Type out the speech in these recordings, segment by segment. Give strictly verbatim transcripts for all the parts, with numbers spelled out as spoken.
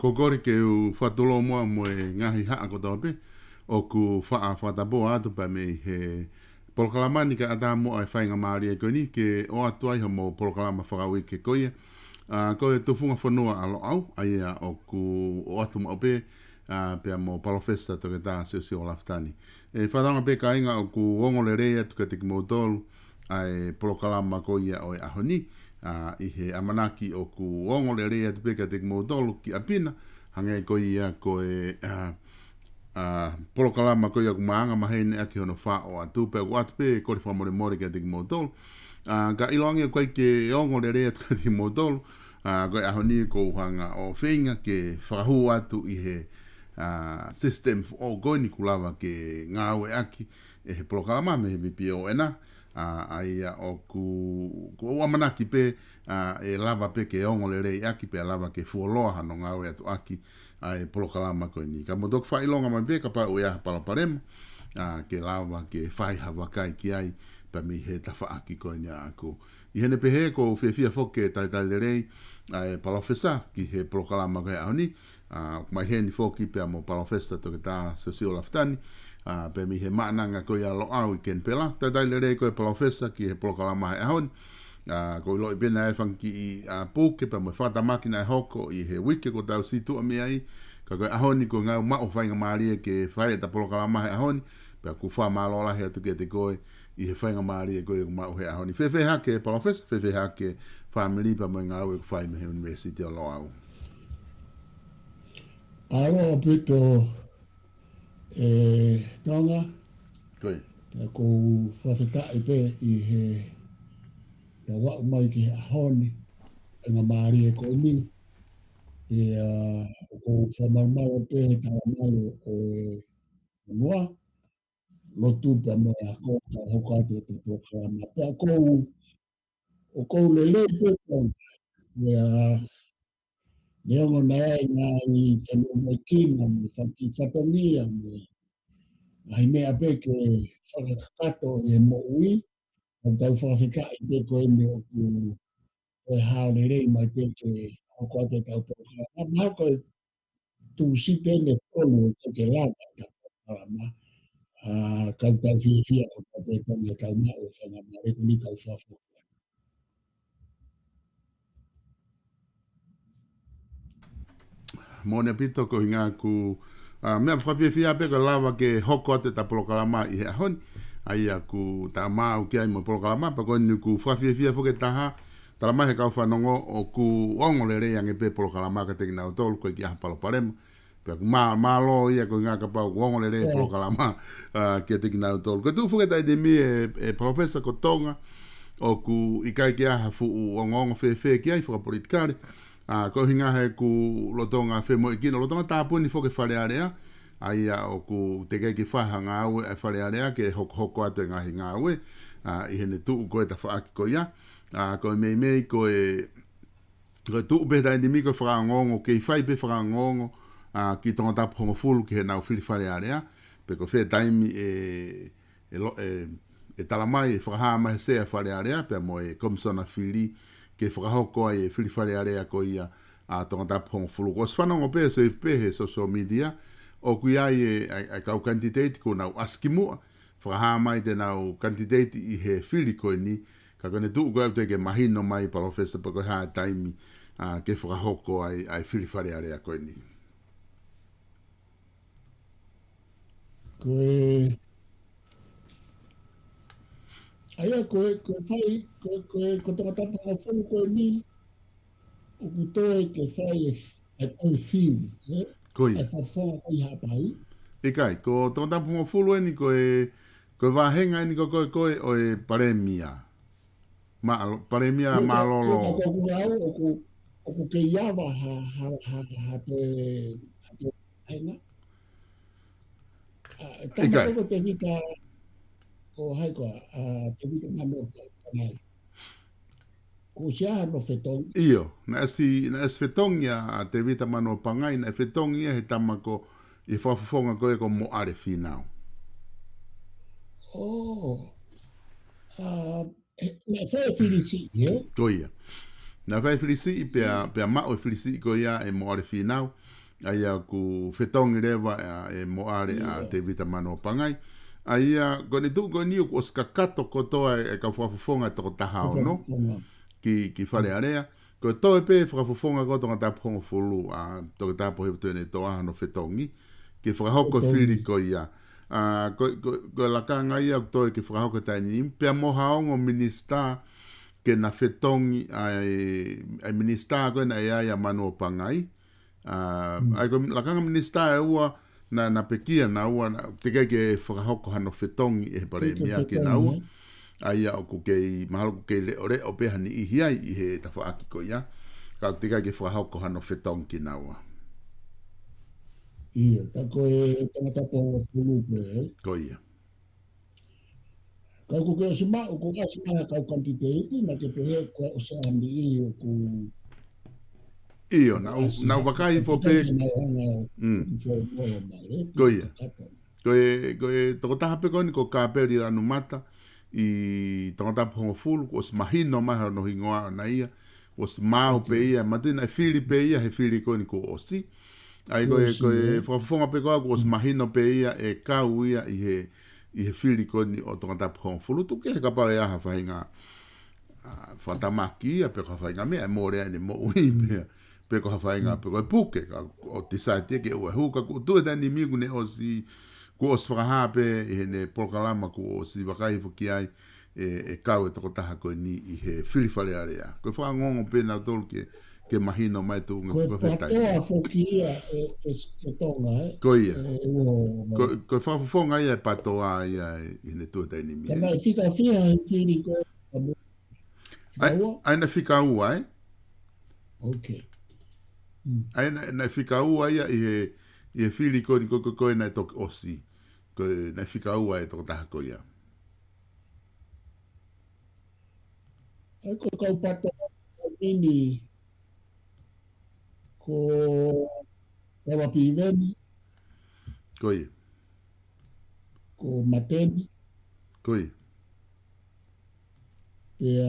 Ko e kole ke u fakatulou muʻa mo e ngaahi haʻa kotoa pē ʻoku faʻa fakatapua atu pea mei he polokalama ni kae ʻatā muʻa e faingamālie ko eni ke ʻoatu ai hoʻomou polokalama fakauike ko ia. ʻA, ko e Tufunga Fonua ʻa Loʻau, ʻa ia ʻoku ʻoatu maʻu pē, ʻa, pea mo Palōfesa Toketā Siosiua Lafitani. ʻE fakatauange pē kāinga ʻoku ongo lelei atu kiate kimoutolu ʻa e polokalama ko ia ʻo e ʻaho ni, ʻa, ʻi he ʻamanaki ʻoku ongo lelei atu pē kiate kimoutolu ki ʻapi na, hangē ko ia ko e, ʻa, ʻa, polokalama ko ia ʻoku māʻanga maheni ʻaki hono fai atu, pea ʻoku ʻoatu pē kole fakamolemole kiate kimoutolu. ʻA, ka ʻiloange ʻoku ʻikai ke ongo lelei atu kiate kimoutolu, ʻa, ko e ʻaho ni ʻoku ou hanga ʻo feinga ke fakahū atu ʻi he, ʻa, system foʻou ko eni kuo lava ke ngāueʻaki ʻe he polokalama mei he VPON, ʻa, ʻa ia ʻoku, ʻoku ou ʻamanaki pē, ʻa, ʻe lava pē ke ongo lelei ʻaki pea lava ke fuoloa hano ngāue atu ʻaki ʻa e polokalama ko eni. Ka mou toki fakaʻilonga mai pē kapau ʻe ʻi ai ha palopalema, ʻa, ke lava ke fai ha vakai ki ai pea mei he tafaʻaki ko eni ʻaʻaku. ʻI heʻene pehē ʻoku ou fiefia foki ke talitali lelei ʻa e Palōfesa ki he polokalama ko e ʻaho ni, ʻa, mai heni foki pea mo Palōfesa Toketā Siosiua Lafitani, ʻa, pea mei he Maʻananga ko ia Loʻau ʻi Kenipela. Talitali lelei koe Palōfesa ki he polokalama he ʻaho ni. ʻA, ʻoku ou ʻiloʻi pē naʻe fanga kiʻi, ʻa, puke pea mo e fakatamaki naʻe hoko ʻi he uike kuo tau situʻa mei ai. Ka ko e ʻaho ni ʻoku ngāue maʻu faingamālie ke fai ʻeta polokalama he ʻaho ni. Pea ʻoku ou fakamālō lahi atu kiate koe ʻi he faingamālie ko ia ʻoku maʻu he ʻaho ni. Fēfē hake Palōfesa, fēfē hake fāmili pea mo e ngāue ʻoku fai mei he University ʻo Loʻau. Mālō ʻaupito, ʻe Tonga. Ko ia. Pea ʻoku ou fakafetaʻi pē ʻi he tau aʻu mai ki he ʻaho ni, faingamālie ko eni. Pea ʻoku ou fakamalumalu pē he talamalu ʻo e fonua, lotu pea mo e ako kae hoko atu ʻeta polokalama. Pea ʻoku ou, ʻoku ou lelei pē Tonga. Pea neongo naʻe ʻi ai e ngaahi femoʻuekina mo e faki fatongia mo e ngaahi meʻa pē ke fakakakato e moʻui, ka tau fakafetaʻi pē ko eni ʻoku toe hao lelei mai pē ke hoko atu ʻetau polokalama. Mahalo ko e Tūsite ʻe tolu ʻoku ʻikai ke lava ʻeta polokalama, ʻa, ka tau fiefia ʻo tau pē Tonga ʻetau maʻu e faingamālie ko eni kau fafo. Moʻoni ʻaupito ko e ʻuhinga ʻoku, ʻa, meʻa fakafiefia pē ko e lava ke hoko atu ʻeta polokalama ʻi he ʻaho ni. ʻA ia ʻoku tau maʻu ki ai mo e polokalama, pea ko eni ʻoku fakafiefia foki e taha, tala mai he kau fanongo ʻoku ongo lelei ange pē polokalama kiate kinautolu, ʻoku ʻikai ke ʻi ai ha palopalema. Pea ʻoku mā-, mālō ia ko e ʻuhinga kapau ʻoku ongo lelei e polokalama, ʻa, kiate kinautolu. Ko e tuʻu foki e taimi ni ʻe, ʻe Palōfesa ko Tonga, ʻoku ʻikai ke ʻi ai ha fuʻu ongoongo fēfē ki ai fakapolitikale. ʻA, ko e ʻuhinga he ʻoku lolotonga femoʻuekina, lolotonga tāpuni foki e Fale Alea. ʻA ia ʻoku teʻeki ke fai ha ngāue ʻa e Fale Alea ke hokohoko atu e ngaahi ngāue, ʻa, ʻi heʻene tuʻu ko e tafaʻaki ko ia. ʻA, ko e meimei ko e Ko e tuʻu pē taimi ni ko e fakaongoongo, kei fai pē fakaongoongo, ʻa, ki Tongatapu hongofulu ki heʻenau fili Fale Alea, pe ko fē taimi ʻe, ʻe lo-, ʻe, ʻe tala mai, ʻe fakahā mai he sea Fale Alea, pea mo e Komisona Fili, ke fakahoko ai e fili Fale Alea ko ia ʻa Tongatapu hongofulu. Kuo ʻosi fanongo pē, ʻosi pē he social media, ʻoku ʻi ai e, ʻa e, ʻa e kau kanititeiti kuo nau ʻasi ki muʻa, fakahā mai te nau kanititeiti ʻi he fili ko eni, ka ko ʻene tuʻu ko ē ʻoku teʻeki ke mahino mai Palōfesa pe ko e hā e taimi, ʻa, ke fakahoko ai, ʻa e fili Fale Alea ko eni. Ko e, ʻa ia ko e, ko e fai, ko e, ko e, ko Tongatapu hongofulu ko eni, ʻoku toe ke fai e, e toe fili, ē? Ko ia. ʻA e fakafofonga ko ia ʻi Haʻapai. ʻIkai, ko Tongatapu hongofulu eni ko e, ko e vāhenga eni ko ē, ko ē, ko ē ʻo e Palēmia. Mālo-, Palēmia mālōlō. Ko, ko, ko, ko, ʻoku, ʻoku kei ava ha, ha, ha, ha toe, ha toe vāhenga. ʻA, tama ʻikai. Ko, ko Tevita, ko hai koā, ʻa, Tevita Manoa Pangai. Kuo ʻosi ʻi ai hano fetongi. ʻIo, naʻe ʻosi, naʻe ʻosi fetongi ʻa, ʻa Tevita Manoa Pangai, naʻe fetongi ia he tama ko e fakafofonga ko ē ko Moʻale Fīnau. ʻŌ. ʻA, e, naʻe fai e fili siʻi, ē? Ko ia. Naʻe fai e fili siʻi, pea, pea maʻu e fili siʻi ko ia ʻe Moʻale Fīnau. ʻA ia ʻoku fetongi leva ʻa e Moʻale ʻa Tēvita Manuopangai. ʻA ia ko ʻene tuʻu ko eni ʻoku ʻosi kakato kotoa e kau fakafofonga ʻe toko taha ono ki, ki Fale Alea. Ko e toe pē fakafofonga ko Tongatapu hongofulu, ʻa Toketā Pohiva Tuʻiʻonetoa hono fetongi ke fakahoko e fili ko ia. ʻA, ko, ko, ko e lakanga ia ʻoku toe ke fakahoko he taimi ni, pea mo ha ongo minisitā ke na fetongi ʻa e, ʻa e minisitā ko ē naʻe ʻi ai ʻa Manuopangai. ʻA, ʻa ia ko e lakanga minisitā ʻe ua na, na pekia naua, na, teʻeki ai ke fakahoko hano fetongi ʻe he palēmia kia naua. ʻA ia ʻoku kei, mahalo ʻoku kei leʻoleʻo pē ha niʻihi ai ʻi he tafaʻaki ko ia. Ka ʻoku teʻeki ai ke fakahoko hano fetongi kia naua. ʻIo, ka ko e Tongatapu hongofulu pē, ē? Ko ia. Ka ʻoku ke ʻosi maʻu, ʻoku ʻasi mai ha kau kanititeiti, naʻa ke pehē ko e ʻosi ʻa e niʻihi ʻoku ʻIo, naʻa ku, naʻa ku vakai hifo pē. Ko ia. Ko e, ko e tokotaha pē ko eni ko Kapeli Lanumata ʻi Tongatapu hongofulu, kuo ʻosi mahino mai hono hingoa ʻona ia, kuo ʻosi maau pē ia, mātuʻaki naʻe fili pē ia he fili ko eni kuo ʻosi. ʻA ia ko e, ko e fakafofonga pē ko ia kuo ʻosi mahino pē ia ʻe kau ia ʻi he, ʻi he fili ko eni ʻo Tongatapu hongofulu, tuku kehe kapau ʻe ʻi ai ha faʻahinga, ʻa, fakatamaki ia pe ko ha faʻahinga meʻa ʻe mole ai ʻene moʻui pea, pe ko ha faʻahinga, pe ko e puke, ka ʻo tisaiti ke ʻoua ʻe hū, ka kuo tuʻu he taimi ni kuo ne ʻosi, kuo ʻosi fakahā pē ʻi heʻene polokalama kuo ʻosi vakai hifo ki ai ʻe, ʻe kau e tokotaha ko eni ʻi he fili Fale Alea. Ko e fakaongoongo pē nautolu ke, ke mahino mai tuʻunga ko e patoa foki ia ʻe, ʻe, ʻe Tonga, ē? Ko ia. Ko, ko e fakafofonga ia ʻe patoa ia ʻi heʻene tuʻu he taimi ni. Ka naʻe fika fiha he fili ko ē? ʻA ia, ʻa ia naʻe fika ua, ē? ʻA ia naʻe, naʻe fika ua ia ʻi he, ʻi he fili ko eni ko, ko, ko ē naʻe toki ʻosi. Ko e, naʻe fika ua e tokotaha ko ia. ʻA ia ko e kau patoa ko eni ko Tava Piveni. Ko ia. Ko Mateni. Ko ia. Pea,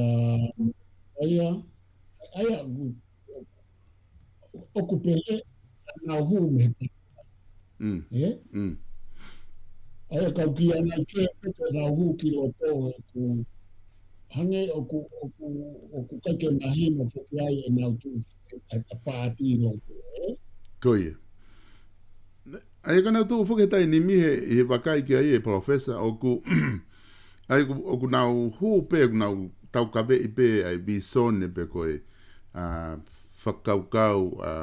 ʻa ia, ʻa ia, ʻoku, ʻoku pehē, ʻa nau hū mei he patoa. ʻE? ʻA ia kau ki ana ke, ke nau hū ki loto ʻoku, hangē ʻoku, ʻoku, ʻoku ʻikai ke mahino foki ai ʻenau tuʻu, ʻe, ʻe, ʻa e paati ʻi loto, ē? Ko ia. ʻA ia ka nau tuʻu foki he taimi ni he, he vakai ki ai ʻe Palōfesa ʻoku, ʻa ia ʻoku, ʻoku nau hū pē, ʻoku nau taukaveʻi pē ʻa e visone pe ko e, ʻa, fakakaukau, ʻa,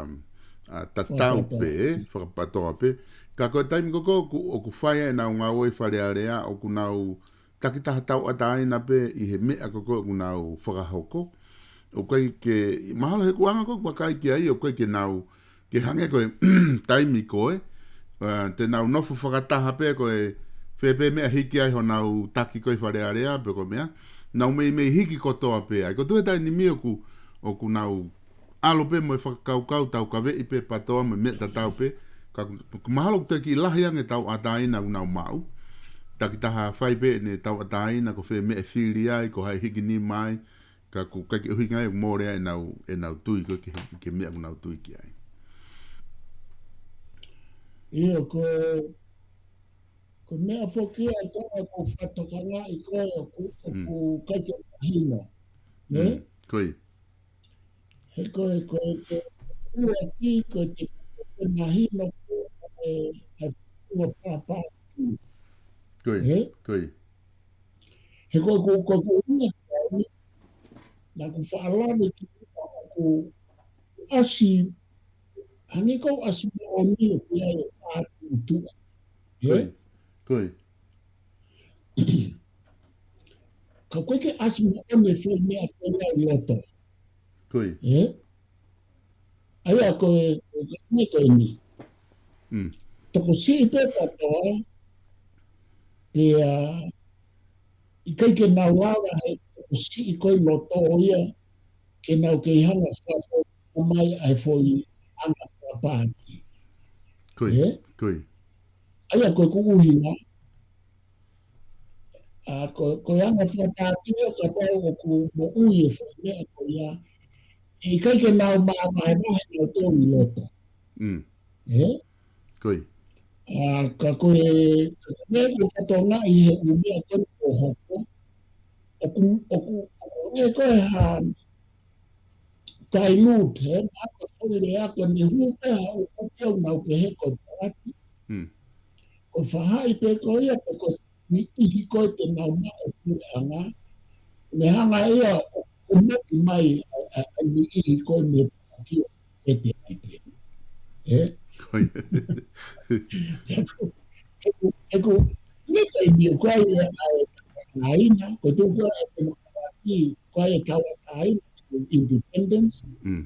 ʻa, tatau pē, fakapatoa pē. Ka ko e taimi ko ē ʻoku, ʻoku fai ai ʻenau ngāue ʻi Fale Alea, ʻoku nau takitaha tauʻatāina pē ʻi he meʻa ko ē ʻoku nau fakahoko. ʻOku ʻikai ke, mahalo he kuanga ko ē ʻoku vakai ki ai, ʻoku ʻikai ke nau, ke hangē ko e taimi ko ē, ʻa, te nau nofo fakataha pē ko e fē pē meʻa hiki ai honau taki ko ē ʻi Fale Alea pe ko e meʻa, nau meimei hiki kotoa pē ai. Ko e tuʻu he taimi ni ʻoku, ʻoku nau ʻalu pē mo e fakakaukau taukaveʻi pē patoa mo e meʻa tatau pē, ka ʻoku, ʻoku mahalo ʻoku teʻeki lahi ange tauʻatāina ʻoku nau maʻu. Takitaha fai pē ʻene tauʻatāina ko fē meʻa ʻe fili ai, ko hai hiki nima ai, ka ʻoku ʻikai ke ʻuhinga ia ʻoku mole ai ʻenau, ʻenau tui ko ē ki he, ki he meʻa ʻoku nau tui ki ai. ʻIo, ko, ko e meʻa foki ia ʻe Tonga ʻoku ou fakatokangaʻi ko ē ʻoku, ʻoku ʻikai ke mahino. Nē? Ko ia. He ko e, ko e, ko e, ua ki, ko e te, ko e mahino ko e, e, e, Ko ia, ko ia. He ko e, ko e, ko e, ko e, naʻa ku faʻa lave ki, ʻoku ʻasi, hangē ʻoku ʻasi moʻoni ʻoku ʻi ai e paati ʻi tuʻa. Ko ia, ko ia. Ka ʻoku ʻikai ke ʻasi moʻoni e foʻi meʻa ko ia ʻi loto. Ko ia. ʻA ia ko e, ko e, ko eni. Tokosiʻi pē patoa, pea ʻikai ke nau lava he tokosiʻi ko ē ʻi loto ia, ke nau kei hanga fakafoʻou mai ʻa e foʻi anga fakapaati. Ko ia, ko ia. ʻA ia ko e ʻuhinga, ʻa, ko, ko e anga fakapaati ia kapau ʻoku moʻui e foʻi meʻa ko ia, ʻe ʻikai ke nau mavahe mai he nau tō ʻi loto. Mm. Ē? Ko ia. ʻA, ka ko e, ka ko e meʻa ko e fatongia ʻi he ʻū meʻa ko eni kuo hoko. ʻOku, ʻoku, ʻoku ʻi ai ko e ha dilute, ē? Meʻa ko e foʻi lea ko eni hū pē ha ʻū kupu ʻoku nau pehē ko e paati. Mm. Ko e faʻahi pē ko ia, pe ko e niʻihi ko ē te nau maʻu e puleʻanga. Ne hanga ia ʻo, ʻo moʻi mai ʻa, ʻa, ʻa e niʻihi ko ē mei he paati ʻo ʻete ai pē. Ē? Ko ia. ʻEku, ʻeku, ʻeku, ne ko e niʻihi ko ē ʻa e tauʻatāina, ko e tuʻu ko ē ʻa e temokalati, ko e tauʻatāina, independence. Mm.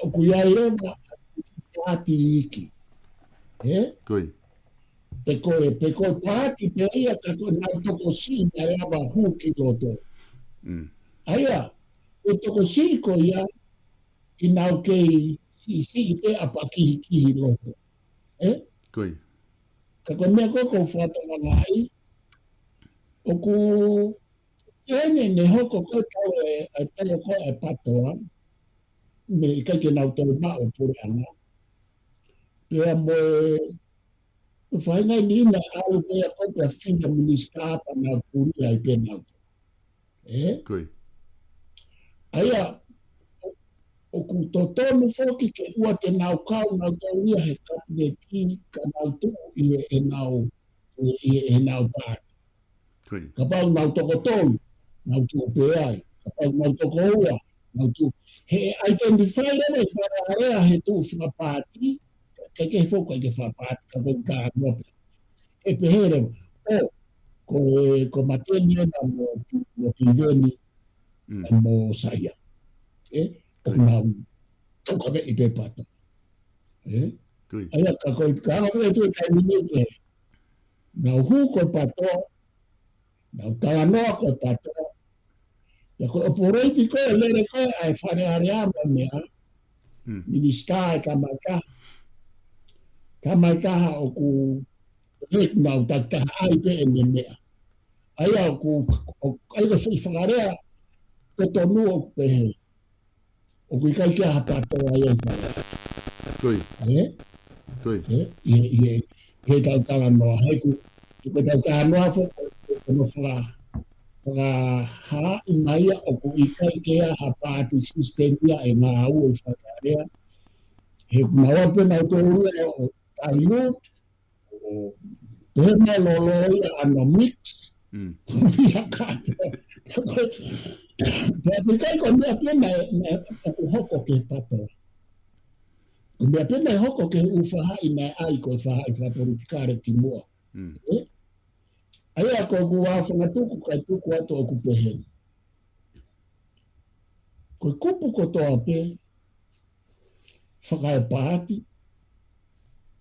ʻOku ʻi ai leva ʻa e paati iiki. Ē? Ko ia. Pe ko e, pe ko e paati pē ia ka ko e nau tokosiʻi naʻe lava hū ki loto. Mm. ʻA ia, ko e tokosiʻi ko ia, ke nau kei siʻisiʻi pē ʻa pakihikihi loto. Ē? Ko ia. Ka ko e meʻa ko ē ʻoku ou fakatokangaʻi, ʻoku ʻi heni ne hoko ko e tau e, e tau ko e PATOA, ne ʻikai ke nau toe maʻu e puleʻanga. Pea mo e, mo e faʻahinga ʻe niʻihi naʻe ʻalu pē ia ko e pea fili minisitā pea nau puli ai pē nau. Ē? Ko ia. ʻA ia, ʻoku totonu foki ke ʻoua te nau kau nautolu ia he kapineti ka nau tuʻu ʻi he, ʻenau, ʻi he, ʻenau paati. Ko ia. Kapau nau toko tolu, nau tuʻu pē ai. Kapau nau toko ua, nau tuʻu. He identify leva ʻi Fale Alea he tuʻu fakapaati, ka ke foka ke fakapaati, ka ko e talanoa pē. He pehē leva, ʻo, ko e, ko Mateni ena mo, mo Piveni, Mm. mo Saia. Ē, ʻoku Ko ia. nau taukaveʻi pē PATOA. Ē? Ko ia. ʻA ia ka ko e, ka hanga pē ʻe tuʻu e taimi ni ke nau hū ko e PATOA, nau talanoa ko e PATOA. Ia ko e operate ko e lele ko e ʻa e Fale Alea mo e meʻa, Mm. minisitā ʻe tama ʻe taha. Tama ʻe taha ʻoku ʻikai ke nau takitaha ʻai pē ʻene meʻa. ʻA ia ʻoku, ʻoku ʻai ko e foʻi fakalea totonu ʻoku pehē. ʻOku ʻikai ke ʻi ai ha PATOA ia ʻi Fale Alea. Ko ia. Ē? Ko ia. Ē? ʻI he, ʻi he, ʻi he tau talanoa, he ʻoku, ʻi he tau talanoa fo, ko, ko, ko hono faka-, fakahaaʻi mai ia ʻoku ʻikai ke ʻi ai ha paati system ia ʻe ngāue ʻi Fale Alea. He ʻoku nau ʻalu pē nautolu ia ʻo dilute, ʻo pehē mai lolo ia ʻano mix. Mm. Ia ka. Pea ʻikai ko e meʻa pē naʻe, naʻe ʻoku hoko ki he PATOA. Ko e meʻa pē naʻe hoko ki he ʻū faʻahi naʻe ʻai ko e faʻahi fakapolitikale kimuʻa. Mm. Ē? ʻA ia ko ʻeku ʻā fangatuku, kae tuku atu ʻoku pehē ni. Ko e kupu kotoa pē, fakaepaati,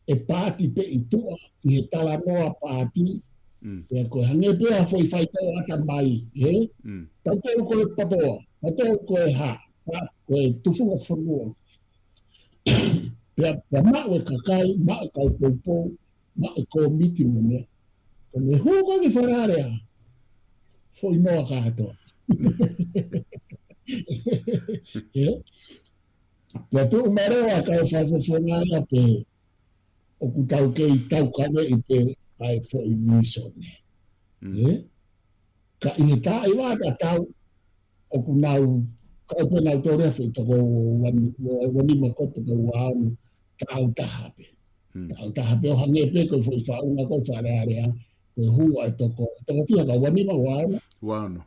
ʻe paati pē ʻi tuʻa, ʻi he talanoa paati, Mm. pea ko e hangē pē ha foʻi faitoʻo ʻata mai, ē? Mm. Tautolu ko e PATOA, tautolu ko e hā, paati ko e tufunga fonua. Pea, pea maʻu e kakai, maʻu e kau poupou, maʻu e kōmiti mo e meʻa. Ka ne hū ko ē ki Fale Alea, foʻi noa kātoa. Ē? Pea tuʻu mai leva e kau fakafofonga ia pē ʻoku tau kei taukaveʻi pē ʻa e foʻi vīsone. Mm. Ē? Ka ʻi he taʻi vā tatau, ʻoku nau, kau pē nautolu ia foʻi toko ua ni-, ua, ua nima ko e toko ua ono, taʻu taha pē. Mm. Taʻu taha pē ʻo hangē pē ko e foʻi faʻunga ko e Fale Alea, ko e hū ʻa e toko, toko fiha ka ua nima ua ono. Ua ono.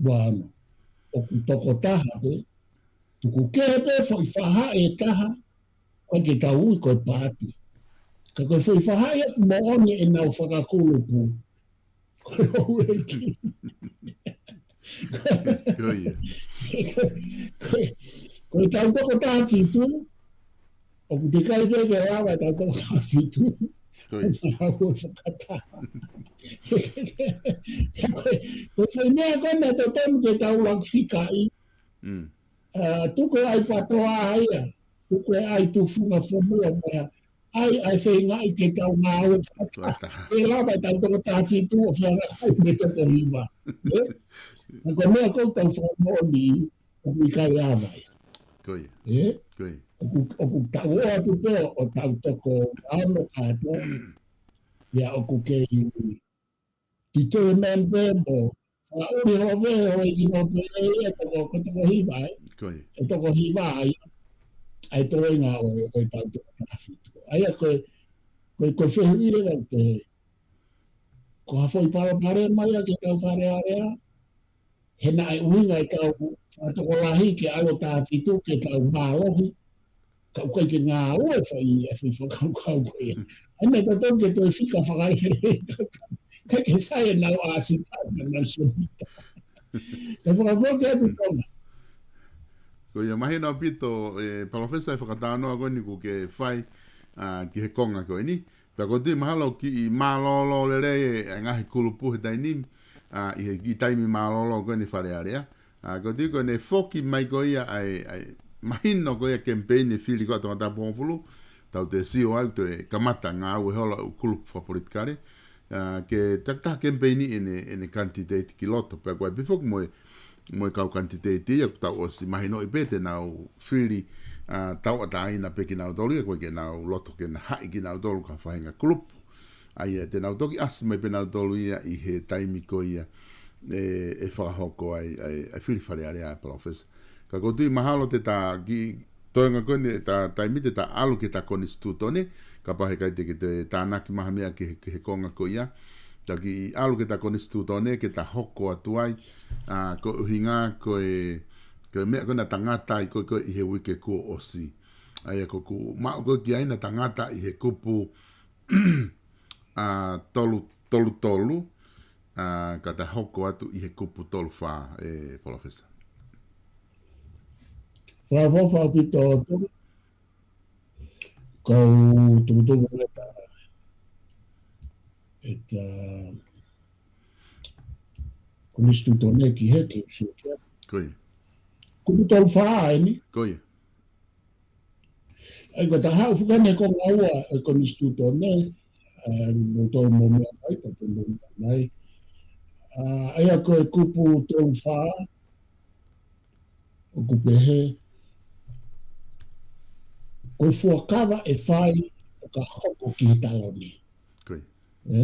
Ua ono. ʻOku toko taha pē, tuku kehe pē foʻi faʻahi ʻe taha, ʻoku ʻikai ke tau ui ko e paati. Ka ko e foʻi faʻahi ʻoku moʻoni ʻenau fakakulupu. Ko e houʻeiki. Ko ia. Ko e, ko e tau toko taha fitu, ʻoku teʻeki ai pē ke lava e tau toko taha fitu. Ko ia. Ko e fakataha. Ko e, ko e foʻi meʻa ko ē naʻe totonu ke tau laka fikaʻi. Mm. ʻA, tuku e ʻai PATOA ia, tuku e ʻai tufunga fonua mo e hā, ʻai, ʻai feingaʻi ke tau ngāue fakataha. Fakataha. Ke lava e tau toko taha fitu ʻo feangai mo e toko hiva. Ē? Ka ko e meʻa ʻoku tau fakamoʻoni, ʻoku ʻikai lava ia. Ko ia. Ē? Ko ia. ʻOku, ʻoku tau ō atu pē ʻo tau toko ono kātoa. Ia ʻoku kei titoi mempe mo fakaʻuli holo pē ʻo e ʻino pē ʻe toko, ko e toko hiva ai. Ko ia. ʻE toko hiva ai. ʻA e toenga ʻo, ʻo e tau toko taha fitu. ʻA ia ko e, ko e, ko e fehuʻi leva te, ko ha foʻi palopalema ia ki he tau Fale Alea. He naʻe ʻuhinga e tau fakatokolahi ke ʻalu ʻo taha fitu ke tau mālohi. Ka ʻoku ʻikai ke ngāue e foʻi, e foʻi fakakaukau ko ia. ʻA ia naʻe totonu ke toe fika fakalele. Kae ke sai e nau ʻasi pea nau sōmita. Kae fakafoki atu Tonga. Ko ia mahino ʻaupito, e, Palōfesa, e fakatalanoa ko eni ʻoku ke fai, a, ki he konga ko eni. Pea ʻoku ou tui mahalo kiʻi mālōlō lelei e ngaahi kulupu he taimi ni, a, ʻi he kiʻi taimi mālōlō ko eni Fale Alea. A, ʻoku ou tui ko ʻene foki mai ko ia ʻa e, ʻa e mahino ko ia kemipeini fili ko ia ʻa Tongatapu hongofulu, tau toe sio ai, toe kamata ngāue holo ʻa e kulupu fakapolitikale. A, ke takitaha kemipeini ʻene, ʻene kanititeiti ki loto, pea ko e pē foki mo e mo e kau kanititeiti ia ʻoku tau ʻosi mahinoʻi pē te nau fili, a, tauʻatāina pē kinautolu ia, ʻoku ʻikai ke nau loto ke na haʻi kinautolu ki ha faʻahinga kulupu. ʻA ia te nau toki ʻasi mai pē nautolu ia ʻi he taimi ko ia ʻe, ʻe fakahoko ai, ai, ai fili Fale Alea ʻa e Palōfesa. Ka ʻoku ou tui mahalo te ta kiʻi toenga ko eni ta taimi te ta ʻalu ki he ta konisitūtone, kapau he ʻikai te ke te tānaki mai ha meʻa ki he, ki he konga ko ia. Ta kiʻi ʻalu ki he ta konisitūtone, ke ta hoko atu ai, a, ko e ʻuhinga ko e, ko e meʻa ko ē naʻa ta ngata ai ko ē, ko ē ʻi he uike kuo ʻosi. ʻA ia ko ʻeku maʻu ko ē ki ai naʻa ta ngata ʻi he kupu, a, tolu, tolu tolu, a, ka ta hoko atu ʻi he kupu tolu fā, e, Palōfesa. Fakaʻofoʻofa ʻaupito Tonga. Kau tukutuku ʻe ta, ʻe ta konisitūtone ki he ke usu kia. Ko ia. Kupu tolu fā eni. Ko ia. ʻA ia ko e ta haʻu fika ne ko ngaua e konisitūtone, e, mo tolu mo meʻa mai, ta tolu mo meʻa mai. A, ʻa ia ko e kupu tolu fā, ʻoku pehē, ko e fuakava ʻe fai ʻo ka hoko ki he taloni. Ko ia. E?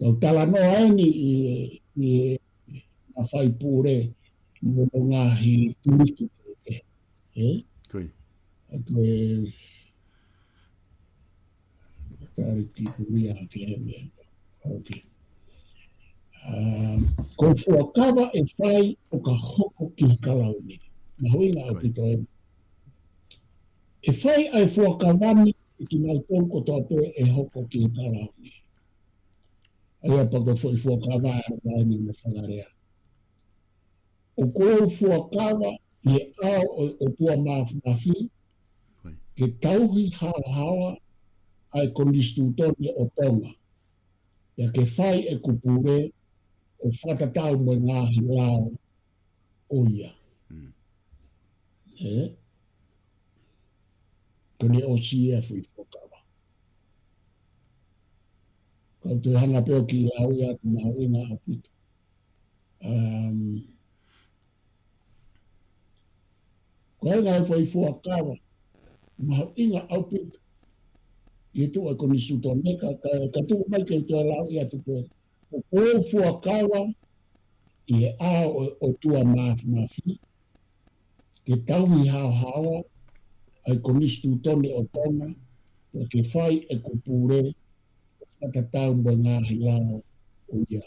Tau talanoa eni ʻi, ʻi he mafai pule mo e ngaahi tuliki. E? Ko ia. ʻA ko e Tari ki Kuria ke he meʻa. Ok. Um, ko e fuakava ʻe fai ʻo ka hoko ki he kalauni. Mahuʻinga ʻaupito eni. ʻE fai ʻa e fuakava ni ʻe kinautolu kotoa pē ʻe hoko ki he kalauni. ʻA ia pea ko e foʻi fuakava ʻa e ʻalu mai ni mo Fale Alea. ʻOku ou fuakava ʻi he ʻao ʻo e ʻOtua Māfimafi, ke tauhi haohaoa ʻa e konisitūtone ʻo Tonga, pea ke fai ʻeku pule ʻo fakatatau mo e ngaahi lao ʻo ia. Mm. E? Ko ʻene ʻosi ia e foʻi fuakava. Kau toe hanga pē ʻo kiʻi lau ia atu mahuʻinga ʻaupito. Um, ko e ngaahi foʻi fuakava mahuʻinga ʻaupito ʻi he tuʻu ʻa e konisitūtone ka, ka, ka tuku mai ke u toe lau ia atu pē. ʻOku ou fuakava ʻi he ʻao ʻo e ʻOtua Māfimafi, ke tauhi haohaoa ʻa e konisitūtone ʻo Tonga, pea ke fai ʻeku pule ʻo fakatatau mo e ngaahi lao ʻo ia.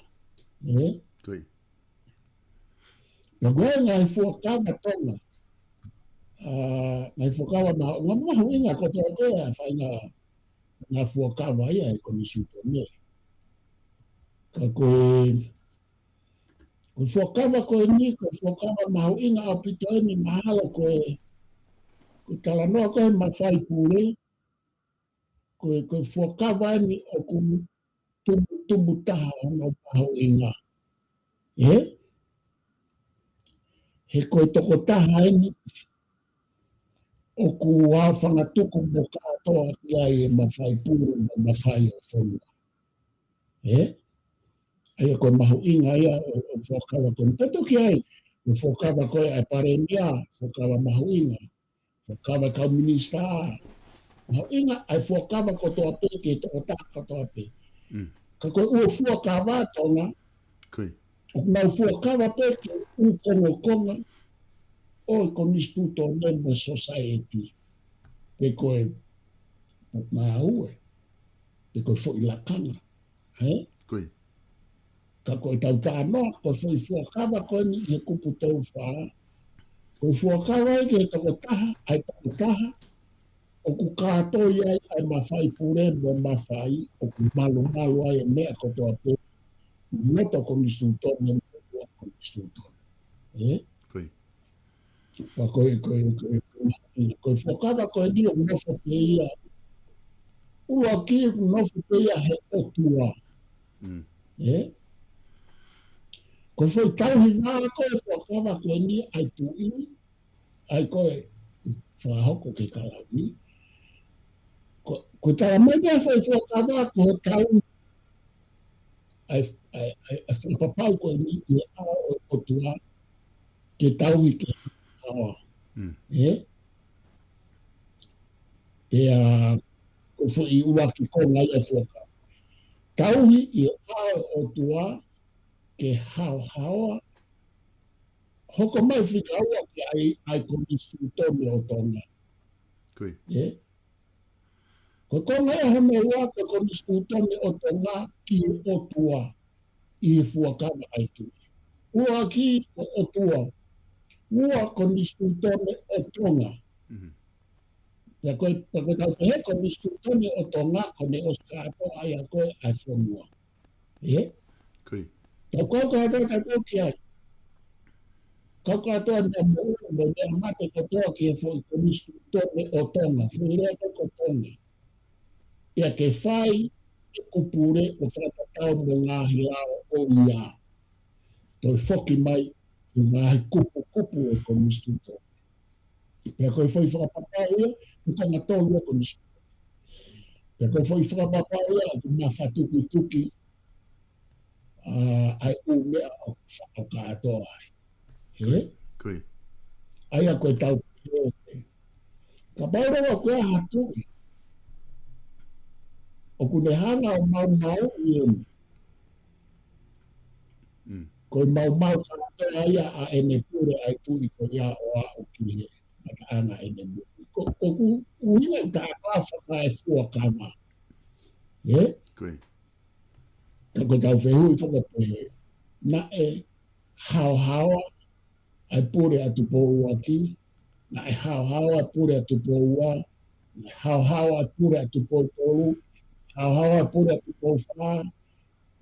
E? Ko ia. Pea ko e ngaahi fuakava Tonga, a, ngaahi fuakava ma-, ma-, mahuʻinga kotoa pē ʻa e faʻahinga ngaahi fuakava ia ʻa e konisitūtone. Ka ko e, ko e fuakava ko eni, ko e fuakava mahuʻinga ʻaupito eni mahalo ko e, ko e talanoa ko e mafai pule, ko e, ko e fuakava eni ʻoku tumu, tumu taha hono mahuʻinga. E? He ko e tokotaha eni ʻoku hao fanga tuku mo kātoa ki ai e mafai pule mo mafai ʻo e fonua. E? ʻA ia ko e mahuʻinga ia ʻo, ʻo e fuakava ko eni. Pea toki ʻi ai, ʻo e fuakava ko ē ʻa e palēmia, fuakava mahuʻinga. fuakava kau minisitā. Mahuʻinga ʻa e fuakava kotoa pē ki he tokotaha kotoa pē. Ka ko e ʻū fuakava Tonga, ʻoku nau fuakava pē ki he ʻū kongokonga ʻo e konisitūtone mo e sōsaieti. Pe ko e ngāue, pe ko e foʻi lakanga. He? Ka ko e tau talanoa, ko e foʻi fuakava ko eni ʻi he kupu tolu fā. Ko e fuakava ia ki he tokotaha, ʻa e tokotaha, ʻoku kātoi ai ʻa e mafai pule mo e mafai, ʻoku malumalu ai e meʻa kotoa pē, ʻi loto konisitūtone mo e konisitūtone. He? Ka ko e, ko e, ko e, ko e fuakava ko eni ʻoku nofo pē ia. ʻUluaki ʻoku nofo pē ia he ʻOtua. Ē? Ko e foʻi tauhi vā ko e fuakava ko eni ʻa e tuʻi, ʻa ia ko e fakahoko ke kalauni. Ko, ko e tala mai pē foʻi fuakava ko e tauhi ʻa e, ʻa e, ʻa e, ʻa e fakapapau ko eni ʻi he ʻao ʻo e ʻOtua ke tauhi ke haohaoa. Ē? Pea ko e foʻi ʻuluaki konga ia ʻo e fuakava. Tauhi ʻi he ʻao ʻo e ʻOtua ke haohaoa, hoko mai fika ua ke ʻai, ʻai konisitūtone ʻo Tonga. Ē? Ko e konga ia hono ua ko e konisitūtone ʻo Tonga ki he ʻOtua ʻi he fuakava ʻa e tuʻi. ʻUluaki ko e ʻOtua. Ua konisitūtone ʻo Tonga. Pea ko e, pea ko e tau pehē konisitūtone ʻo Tonga, ko ʻene ʻosi kātoa ia ko e ʻa e fonua. Ē? Tau kau kātoa, tau kau ki ai. Kau kātoa meʻa moʻui mo e meʻa mate kotoa ki he foʻi konisitūtone ʻo Tonga, foʻi lea ko Tonga. Pea ke fai ʻeku pule ʻo fakatatau mo e ngaahi lao ʻo ia. Toe foki mai ki he ngaahi kupukupu ʻo e konisitūtone. Pea ko e foʻi fakapapau ia, ko e konga tolu ʻo e konisitūtone. Pea ko e foʻi fakapapau ia, ʻoku mafatukituki, ʻa, ʻa e ʻū meʻa ʻoku fa-, ʻoku kātoa ai. Ē? ʻA ia ko e tau, kapau leva ʻoku ʻi ai ha tuʻi ʻoku ne hanga ʻo maumauʻi eni. Ko e maumau kātoa ia ʻa ʻene pule ʻa e tuʻi ko ia ʻo aʻu ki he ngataʻanga ʻene moʻui. Ko, ko ʻeku ʻuhinga ʻi he talanoa fakaefuakava. Ē? Ka ko e tau fehuʻi fakapehē, naʻe haohaoa ʻa e pule ʻa Tupou ʻUluaki, naʻe haohaoa ʻa e pule ʻa Tupou Ua, naʻe haohaoa ʻa e pule ʻa Tupou Tolu, haohaoa ʻa e pule ʻa Tupou Fā,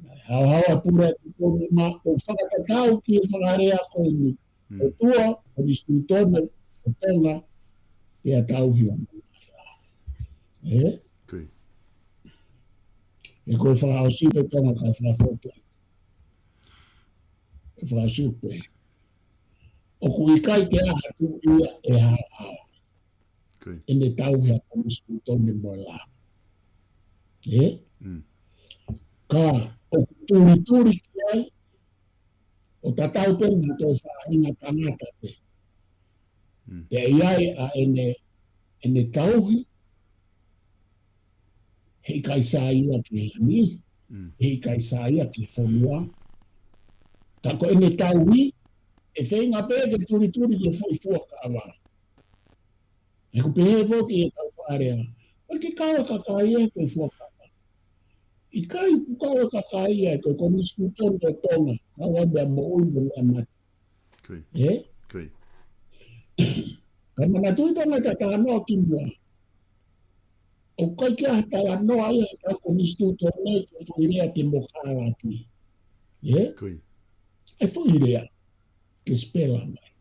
naʻe haohaoa ʻa e pule ʻa Tupou Nima, ʻo fakatatau ki he fakalea ko eni. ʻOtua, konisitūtone ʻo Tonga, pea tauhi ʻa e moʻui. Ē? Ē, ko e fakaʻosi pē Tonga ka fakafoki. ʻE fakaʻosi pē. ʻOku ʻikai ke ʻi ai ha tuʻi ia ʻe haohaoa ʻene tauhi ʻa e konisitūtone mo e lao. Ē? Ka ʻoku tulituli ki ai, ʻo tatau pē mo e toe faʻahinga tangata pē. Pea ʻi ai ʻa ʻene, ʻene tauhi, heʻikai saiʻia ki he niʻihi, heʻikai saiʻia ki he fonua. Ka ko ʻene tauhi, ʻe feinga pē ke tulituli ki he foʻi fuakava. He ʻoku pehē foki ʻe he kau fakalea, ʻoku ʻikai kau e kakai ia he foʻi fuakava. ʻIkai, ʻoku kau e kakai ia he ko e konisitūtone ʻo Tonga, kau ai meʻa moʻui mo e meʻa mate. Ē? Ka manatuʻi Tonga ʻi he talanoa kimuʻa. ʻOku ʻikai ke ʻi ai ha talanoa ia he kau konisitūtone ki he foʻi lea temokalati. Ē? ʻA e foʻi lea ke spela mai.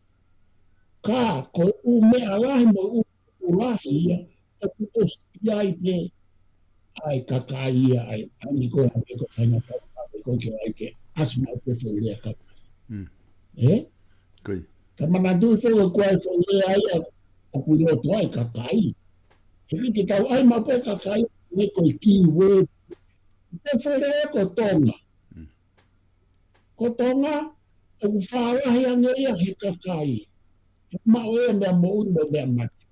Ka ko e ʻū meʻa lahi mo e ʻū, ʻū lahi ia, ʻoku ʻosi ʻi ai pē ʻa e kakai ia, ʻa e, ʻa e ni ko e, ʻa e ko e faingataʻa, ʻa e ko e ke ʻai ke ʻasi maʻu pē foʻi lea kakai. Ē? Ka manatuʻi foki ko e foʻi lea ia, ʻoku ʻi loto ai kakai. He ʻikai ke tau ʻai maʻu pē kakai, ne ko e key word. Ko e foʻi lea ko Tonga. Ko Tonga, ʻoku fālahi ange ia he kakai. He maʻu e meʻa moʻui mo e meʻa mate.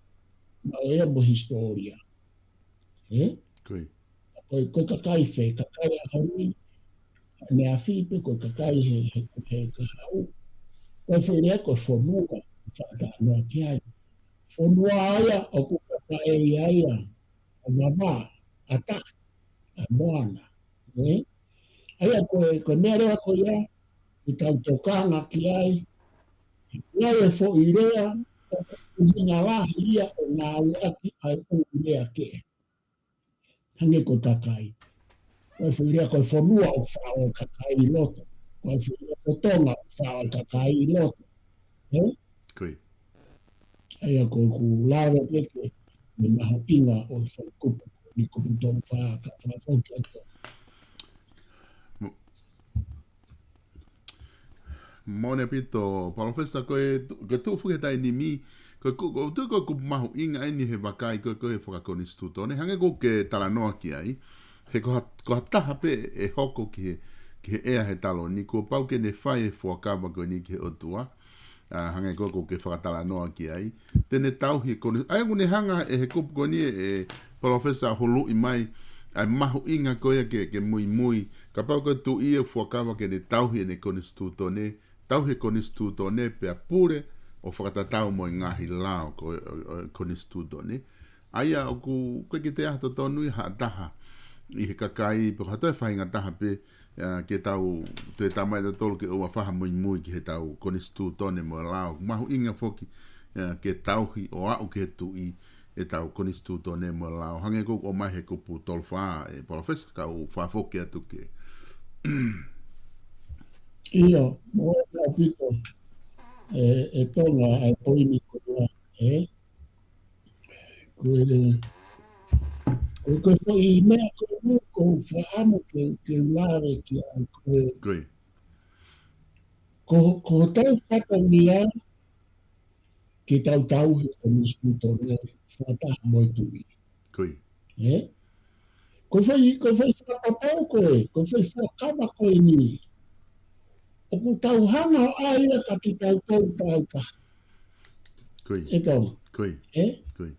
maʻu ia mo e hisitōlia. Ē? Ko e, ko e kakai fē, kakai ʻaho ni, ʻaneafi pe ko e kakai he, he, he kahaʻu. Ko e foʻi lea ko e fonua, fakatalanoa ki ai. Fonua ia ʻoku kakaʻi ai ʻa Vavaʻu, ʻa Tahi, ʻa Moana. Ē? ʻA ia ko e, ko e meʻa leva ko ia, ʻi heʻetau tokanga ki ai, ʻi ai e foʻi lea, ʻoku ʻuhinga lahi ia ʻo ngāueʻaki ʻa e ʻū lea kehe. Hangē ko e kakai. Ko e foʻi lea ko e fonua ʻoku faʻa ʻo e kakai ʻi loto. Ko e foʻi lea ko e Tonga ʻoku faʻa ʻo e kakai ʻi loto. Ē? Ko ia. ʻA ia ko ʻeku lave pē ke, ke mahuʻinga ʻo e foʻi kupu, ni kupu tolu fā ka fā fā ki loto. Mo-, Moʻoni ʻaupito, Palōfesa, ko e tu-, ko e tuʻu foki he taimi ni, ko e ku-, ko e tuʻu ko e kupu mahuʻinga eni he vakai ko e, ko e fakakonisitūtone, hangē ko ʻeku talanoa ki ai, he ko ha, ko ha taha pē ʻe hoko ki he, ki he ʻea he taloni, kuo pau ke ne fai e fuakava ko eni ki he ʻOtua, ʻa, hangē ko ʻeku fakatalanoa ki ai, te ne tauhi e koni-, ʻa ia ʻoku ne hanga ʻe he kupu ko eni ʻe, ʻe Palōfesa ʻo huluʻi mai, ʻa e mahuʻinga ko ia ke, ke muimui, kapau ko e tuʻi ʻe fuakava ke ne tauhi ʻene konisitūtone, tauhi e konisitūtone pea pule ʻo fakatatau mo e ngaahi lao ko e, ʻo, ʻo e konisitūtone. ʻA ia ʻoku, ʻoku ʻikai ke toe ʻi ai ha totonu ia ha taha ʻi he kakai, pe ko ha toe faʻahinga taha pē, ʻa, ke tau, toe tau mai tautolu ke ʻoua faʻa muimui ki heʻetau konisitūtone mo e lao. Mahuʻinga foki, ʻa, ke tauhi ʻo aʻu ki he tuʻi ʻetau konisitūtone mo e lao. Hangē ko ʻeku ʻomai he kupu tolu fā, ʻe Palōfesa, kau fakafoki atu ke. ʻIo, moʻoni ʻaupito, ē, ʻe Tonga, ʻa e poini ko ia, ē? Ko e, ko e, ko e foʻi meʻa ko ē ʻoku ou fakaʻamu ke, ke lave ki ai ko e, Ko ia. ko, ko hotau fatongia ke tau tauhi e konisitūtone fakataha mo e tuʻi. Ko ia. Ē? Ko e foʻi, ko e foʻi fakapapau ko ē, ko e foʻi fuakava ko eni. ʻOku tau hanga ʻo ʻai ia ka kitautolu tau taha. Ko ia. ʻE Tonga. Ko ia. Ē? Ko ia.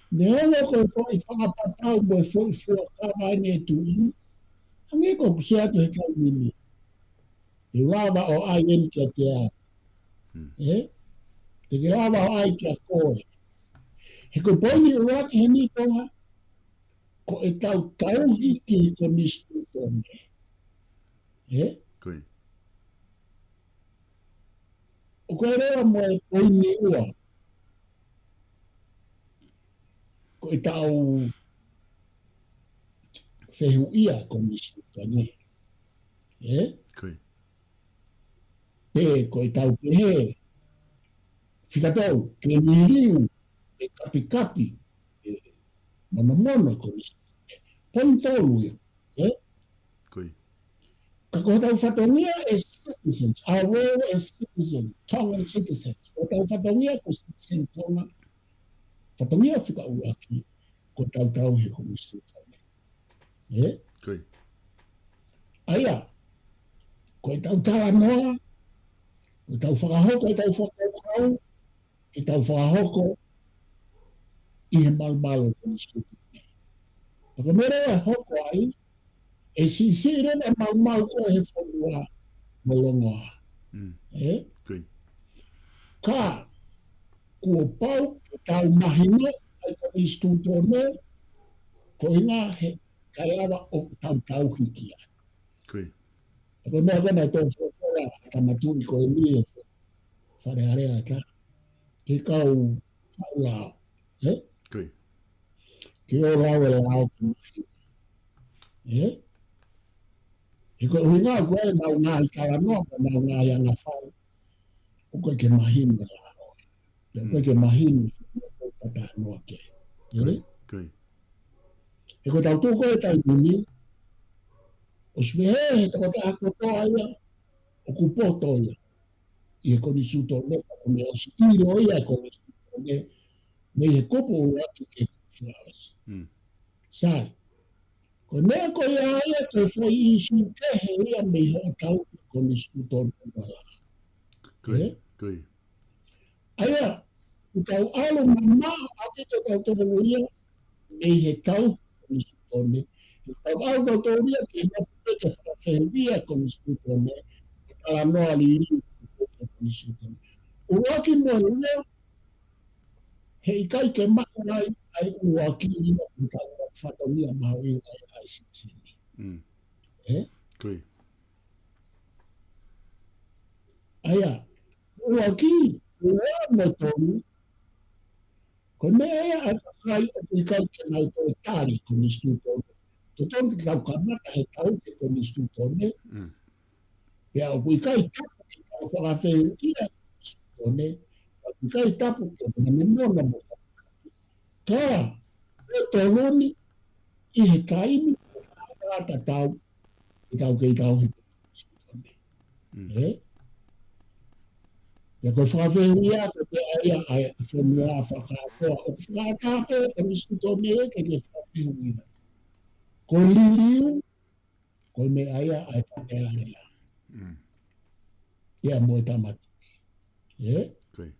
Neongo ko e foʻi fakapapau mo e foʻi fuakava eni ʻa e tuʻi, hangē ko ʻeku sio atu he taimi ni. Te u lava ʻo ʻai eni kiate au. Hmm. Ē? Te ke lava ʻo ʻai kia koe. He ko e poini ʻuluaki heni Tonga, ko ʻetau tauhi ki he konisitūtone. Ē? Ko ia. ʻOku ʻi ai leva mo e poini ua. Ko ʻetau fehuʻia konisitūtone. Ē? Ko ia. Pe ko ʻetau pehē, fika tolu, ke liliu, ke kapikapi, ke monomono e konisitūtone. Poini tolu ia. Ē? Ko ia. Ka ko hotau fatongia as citizens, our role as citizens, Tongan citizens. Ko hotau fatongia ko e citizen Tonga. Fatongia fika ʻuluaki, ko ʻetau tauhi e konisitūtone. Ē? Ko ia. ʻA ia, ko ʻetau talanoa, ko ʻetau fakahoko, ʻetau fakakaukau, ke tau fakahoko ʻi he malumalu ʻo e konisitūtone. Pea ko e meʻa leva ʻe hoko ai, ʻe siʻisiʻi leva e maumau ko ē he fonua mo e longoaʻa. Mm. Ē? Ko ia. Ka, kuo pau ke tau mahino ʻa e konisitūtone, ko e ʻuhinga he ʻikai lava ʻo tau tauhi ki ai. Ko ia. Ko e meʻa ko ē naʻe tō folofola ʻa e tama tuʻi ko eni ʻi he Fale Alea ʻa Tahi. Ke kau faʻu lao. Ē? Ko ia. Ke ʻoua ʻe lau e lao ke mahino. Ē? He ko e ʻuhinga ko ē ʻenau ngaahi talanoa, ko ʻenau ngaahi anga fai. ʻOku ʻikai ke mahino e lao. Pea ʻoku ʻikai ke mahino e fonua ʻoku tau talanoa ki ai. Ē? Ko ia, ko ia. He ko ʻetau tuʻu ko ē he taimi ni, ʻosi pehē he tokotaha kotoa ia, ʻoku poto ia ʻi he konisitūtone, ka ko e meʻa ʻosi ʻilo ia e konisitūtone, mei he kupu ʻuluaki ki he kupu fakaʻosi. Mm. Sai. Ko e meʻa ko ia ia ko e foʻi ʻīsiu kehe ia mei hoʻo tauhi e konisitūtone mo e lao. Ko ia, ē? Ko ia. ʻA ia, ʻoku tau ʻalu mamaʻo ʻaupito tautolu ia mei he tauhi konisitūtone. He tau ʻalu tautolu ia ke nofo pē ke fakafehuʻia konisitūtone, ke talanoa liliu konisitūtone. ʻUluaki mo e ua, he ʻikai ke maʻu ai ʻa e ʻuluaki ia ʻoku tau fatongia mahuʻinga ai ʻa e sisitemi. Mm. Ē? Ko ia. ʻA ia, ʻuluaki, ua mo e tolu, ko e meʻa ia ʻa e kakai ʻoku ʻikai ke nau toe tali konisitūtone. Totonu ke tau kamata he tauhi konisitūtone. Mm. Pea ʻoku ʻikai tapu ke tau fakafehuʻia konisitūtone. ʻOku ʻikai tapu ke monomono mo ka. Ko e tolu ni, ʻi he taimi, ʻoku tau, ke tau kei tauhi konisitūtone. Mm. Ē? Pea ko e fakafehuʻia ko e meʻa ia ʻa e fonua fakakātoa. ʻOku fakataha pē konisitūtone ke ke fakafehuʻia. Ko e liliu, ko e meʻa ia ʻa e Fale Alea. Mm. Pea mo e Tama Tuʻi. Ē? Ko ia.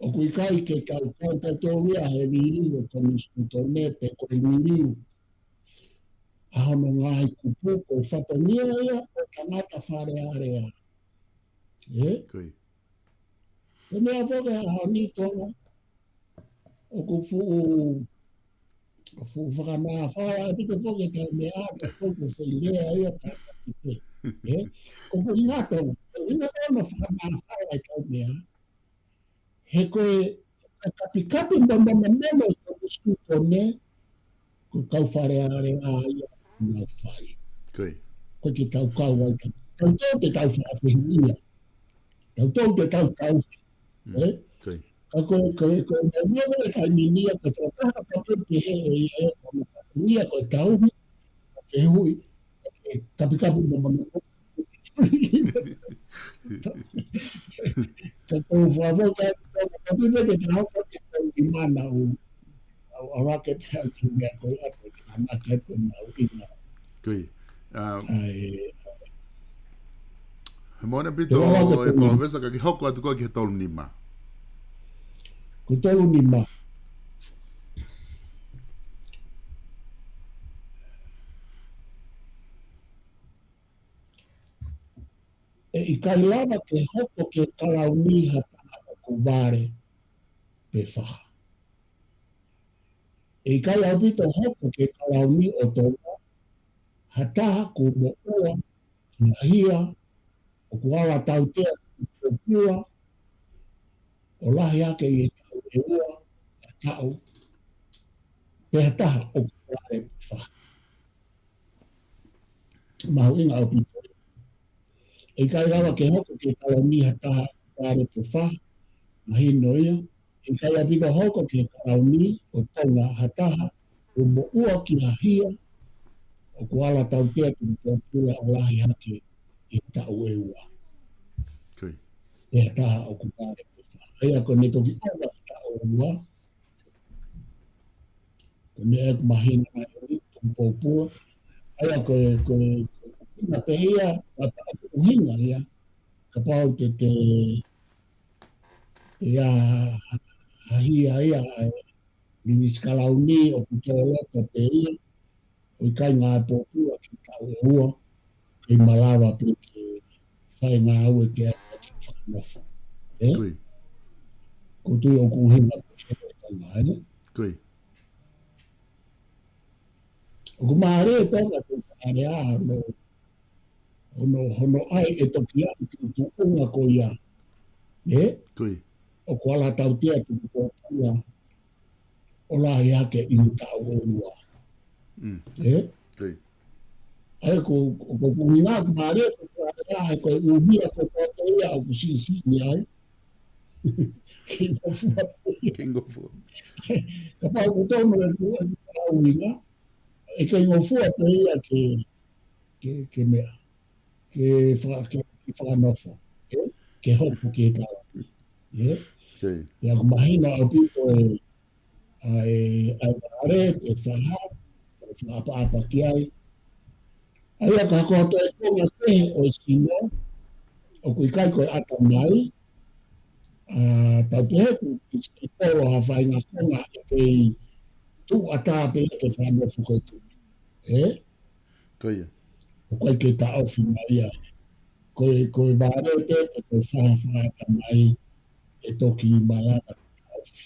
ʻOku ʻikai ke tau kau tautolu ia he liliu ʻo e konisitūtone pe ko e liliu ʻa hono ngaahi kupu ko e fatongia ia ʻo e tangata Fale Alea. Ē? Ko ia. Ko e meʻa foki he ʻaho ni Tonga, ʻoku fuʻu, fuʻu fakanāfala ʻaupito foki e tau meʻa, ko e foʻi lea ia ka ki pē. Ē? ʻOku ʻi ai e tau, ʻi ai e tau fakanāfala e tau meʻa. He ko e kapikapi momomomono ʻo e konisitūtone, ko e kau Fale Alea ia ʻoku nau fai. Ko ia. Ko e ke tau kau ai tau. Tautolu te tau fakafehuʻia. Tautolu te tau tauhi. Mm. Ē? Ko ia. Ka ko e, ko e, ko e, ko e, ko e, ko e taimi ni ia, ko e tau taha ka pē pehē ʻe ia ʻe, ko e fatongia ko e tauhi, fehuʻi, kapikapi momomono. Ka ko e fafo ka, ka, ka pehē ke tau ka ke tau i mana u, au, au ake pea ki mea ko ia ko e tana ke ko e mau ina. Ko ia. Um, ʻAi. He mona pito Te vava ke ʻe tolu. Palōfesa ka ke hoko atu koe ki he tolu nima. Ko e tolu nima. ʻE ʻikai lava ke hoko ki he kalauni ha taha ʻoku vale pe faha. ʻE ʻikai ʻaupito hoko ki he kalauni ʻo Tonga ha taha kuo moʻua ki ha hia ʻoku ala tautea tuʻutuʻuni pōpula ʻo lahi hake ʻi he taʻu ʻe ua, ha taʻu, pe ha taha ʻoku vale pe faha. Mahuʻinga ʻaupito. ʻE ʻikai lava ke hoko ki he kalauni ha taha vale pe faha, mahino ia. ʻE ʻikai ʻaupito hoko ki he kalauni ʻo Tonga ha taha kuo moʻua ki ha hia ʻoku ala tautea tuʻutuʻuni pōpula ʻo lahi hake ʻi he taʻu ʻe ua. Ko ia. Pe ha taha ʻoku vale pe faha. ʻA ia ko ʻene toki ʻova ki he taʻu ʻe ua, ko e meʻa ʻoku mahino mai ʻi he tuʻutuʻuni pōpula. ʻA ia ko e, ko e, ko e ʻuhinga pē ia, ka pa, ʻuhinga ia, kapau te te, te ʻi ai ha hia ia, ʻa e minisitā kalauni ʻoku tō loto pē ia, ʻo ʻikai ngāue pōpula ki he taʻu ʻe ua, ʻikai malava pē ke fai ngāue ke ʻai ke fakanofo. Ē? Ko ia. Ko e tui ʻoku ʻuhinga pē ia ʻe Tonga, ē? Ko ia. ʻOku mālie ʻe Tonga ko e Fale Alea, hono, hono, hono ʻai e toki aʻu ki he tuʻunga ko ia. Ē? Ko ia. ʻOku ala tautea tuʻutuʻuni pōpula ʻo lahi hake ʻi he taʻu ʻe ua. Mm. Ē? Ko ia. ʻA ia ko, ko, ko e ʻuhinga ʻoku mālie ʻe Tonga, ʻa ia ko e ʻuhinga ko e ko ia ʻoku siʻisiʻi ai. Kei ngofua. Kei ngofua. Kapau ʻoku tonu e ku, e ku ʻuhinga, ʻe kei ngofua pē ia ke, ke, ke meʻa. Ke fa-, ke, ke fakanofo. Ē? Ke hoko ki he taʻu. Ē? Ko ia. Pea ʻoku mahino ʻaupito e, ʻa e, ʻa e vale, ʻe faha, ʻe fakaʻapaʻapa ki ai. ʻA ia ka ko e toe konga kehe ʻo e sino, ʻoku ʻikai ko e ʻatamai, ʻa, tau pehē ʻoku, ʻoku kei kolo ha faʻahinga konga ʻe kei tuʻu ʻatā pē ia ke fakanofo ko e tuʻi. Ē? Ko ia. ʻOku ʻikai ke taʻofi mai ia. Ko e, ko e vale pē, pe ko e faha fakaʻatamai ʻe toki malava ke taʻofi.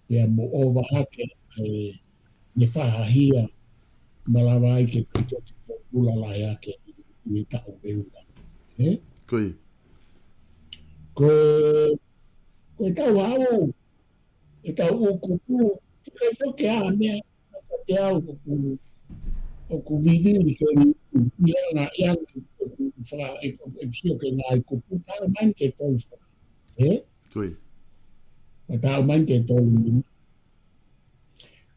Pea mo ʻova hake ʻa e faha hia malava ai ke toki pōpula lahi hake ʻi, ʻi he taʻu ʻe ua. Ē? Ko ia. Ko e, ko e tau hau, ʻe tau ʻū kupu, ʻikai foki ha meʻa, ʻa te au ʻoku, ʻoku vivili ke u, u, ianga, ianga, ʻoku fa, ʻe, ʻe, ʻe sio ki he ngaahi kupu, taʻu mai ke tolu fa. Ē? Ko ia. Ka taʻu mai ke tolu nima.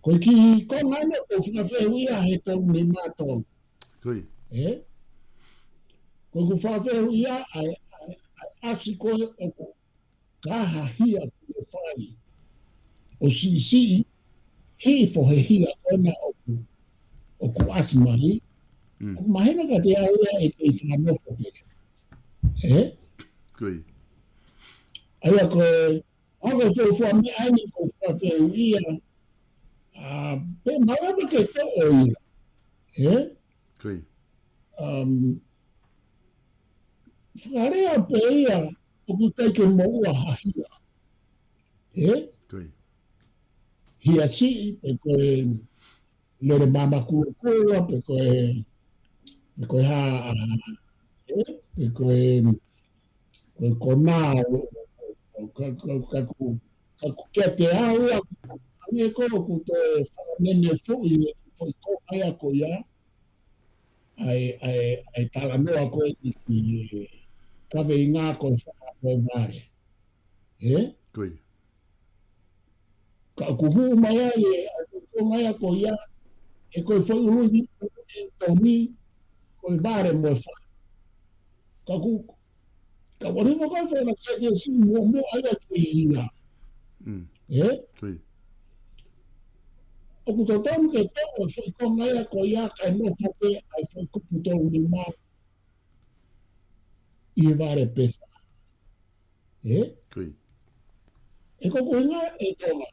Ko e kiʻi konga ʻeni ʻoku ou fakafehuʻia he tolu nima tolu. Ko ia. Ē? Ko ʻeku fakafehuʻia ʻa e, ʻa e, ʻa e ʻasi ko ē ʻoku ka ha hia kuo fai ʻo siʻisiʻi hifo he hia ko ena ʻoku, ʻoku ʻasi mai. Mm. ʻOku mahino kiate au ia ʻe kei fakanofo pē. Ē? Ko ia. ʻA ia ko e, ʻa ko e fuofua meʻa ʻeni ʻoku ou fakafehuʻia, ʻa, pe malava ke toʻo ia. Ē? Ko ia. Um, fakalea pē ia ʻoku ʻikai ke moʻua ha hia. Ē? Ko ia. Hia siʻi, pe ko e lele mamakulokula, pe ko e, pe ko e hā, ē? Pe ko e, ko e konā, ʻo, ʻo, ʻo, ka, ka, ka ku, ka ku kiate au ia, ʻa e ko ʻoku toe fakanene foʻi, foʻi konga ia ko ia, ʻa e, ʻa e, ʻa e talanoa ko eni ki he kaveinga ko e faha mo e vale. Ē? Ko ia. Ka ʻoku hū mai ai ʻa e foʻi konga ia ko ia, ʻe ko e foʻi ului, ului toni, ko e vale mo e faha. Ka ʻoku, ka ʻoku ʻi ai foki ʻa e faʻahinga sēkiesi muʻomuʻa ia ki ai. Mm. Ē? Ko ia. ʻOku totonu ke toʻo e foʻi konga ia ko ia kae nofo pē ʻa e foʻi kupu tolu nima ʻi he vale pe faha. Ē? Ko ia. ʻE ko e koeʻuhinga ʻe Tonga,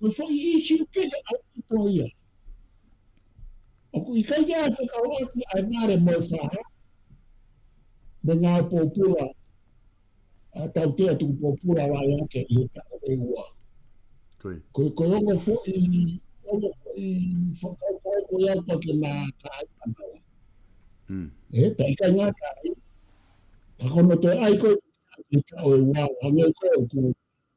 ko e foʻi ʻīsiu kehe ʻaupito ia. ʻOku ʻikai ke ʻi ai ha fekauʻaki ʻa e vale mo e faha, mo e ngāue pōpula, ʻa, tautea tuku pōpula lahi hake ʻi he taʻu ʻe ua. Ko ia. Ko e, ko e ongo foʻi, ongo foʻi fakakaukau ko ia ʻoku ʻikai ke na ka ai ana. Mm. Ē, pea ʻikai ngata ai. Ka ko hono toe ʻai ko ē ki he taʻu ʻe ua, hangē ko ē ʻoku,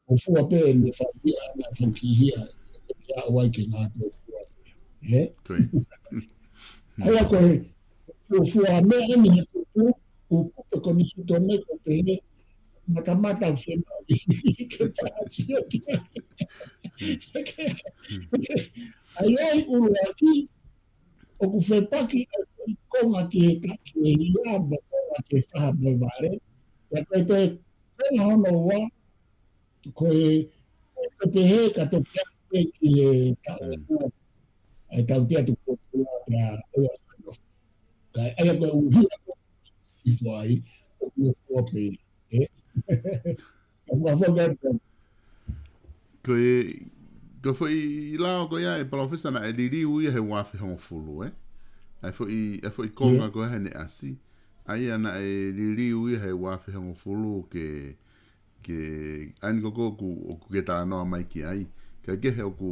ʻoku fua pē ʻene fai hia, ʻana fai ki hia, ʻe pehē ʻa ʻoku ʻai ke ngāue pōpula. Ē? Ko ia. ʻA ia ko e fuofua meʻa ʻeni he kupu, kupu pe konisitūtone ko e pehē, matamata ʻoku fiemaʻu ke fai sio ki ai. ʻA ia ʻi ʻuluaki, ʻoku fepaki ʻa e foʻi konga ki he ta-, ki he hia, mo e konga ki he faha mo e vale. Pea ko e toe konga hono ua, ko e, ko e pehē ka toki aʻu pē ki he taʻu ʻe ua, ʻa e tautea tuku pōpula pea ʻoua ʻe fakanofo. Ka ʻa ia ko e ʻuhinga ko ē ʻoku fua ai, ʻoku fua pē. Ē? ʻOku fua pē. Ko e, ko e foʻi lao ko ia ʻe Palōfesa naʻe liliu ia he ua afe hongofulu, ē? ʻA e foʻi, ʻa e foʻi konga ko ē he naʻe ʻasi. ʻA ia naʻe liliu ia he ua afe hongofulu ke, ke, ʻa eni ko ē ʻoku, ʻoku ke talanoa mai ki ai. Kae kehe ʻoku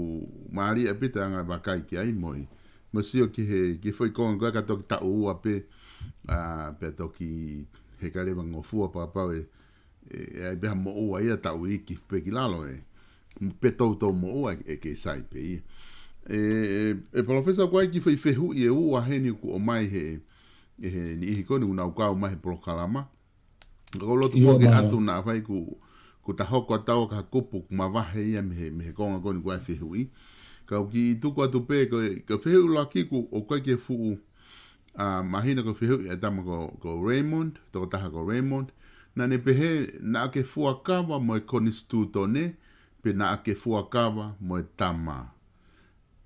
mālie ʻaupito e anga e vakai ki ai mo e, mo e sio ki he, ki he foʻi konga ko ē ka toki taʻu ua pē, ʻa, pea toki heka leva ngofua pea kapau ʻe, ʻe, ʻe ʻi ai pē ha moʻua ia taʻu iiki pē ki lalo ē. Pe toutou moʻua ʻe, ʻe kei sai pē ia. ʻE, ʻe, ʻe Palōfesa, ko e kiʻi foʻi fehuʻi ʻe ua heni ʻoku ʻomai he, ʻe he niʻihi ko eni ʻoku nau kau mai he polokalama. Ka ʻoku ou loto ke ʻoatu naʻa faʻa ku, kuo ta hoko atu ʻa e kupu ʻoku mavahe ia mei he, mei he konga ko eni ko e fehuʻi. Ka ʻoku ou kiʻi tuku atu pē, ko e, ko e fehuʻi ʻuluaki ʻoku ʻikai ke fuʻu, ʻa, mahino ko e fehuʻi ʻa e tama ko, ko Raymond, tokotaha ko Raymond. Naʻa ne pehē, naʻa ke fuakava mo e konisitūtone, pe naʻa ke fuakava mo e tama.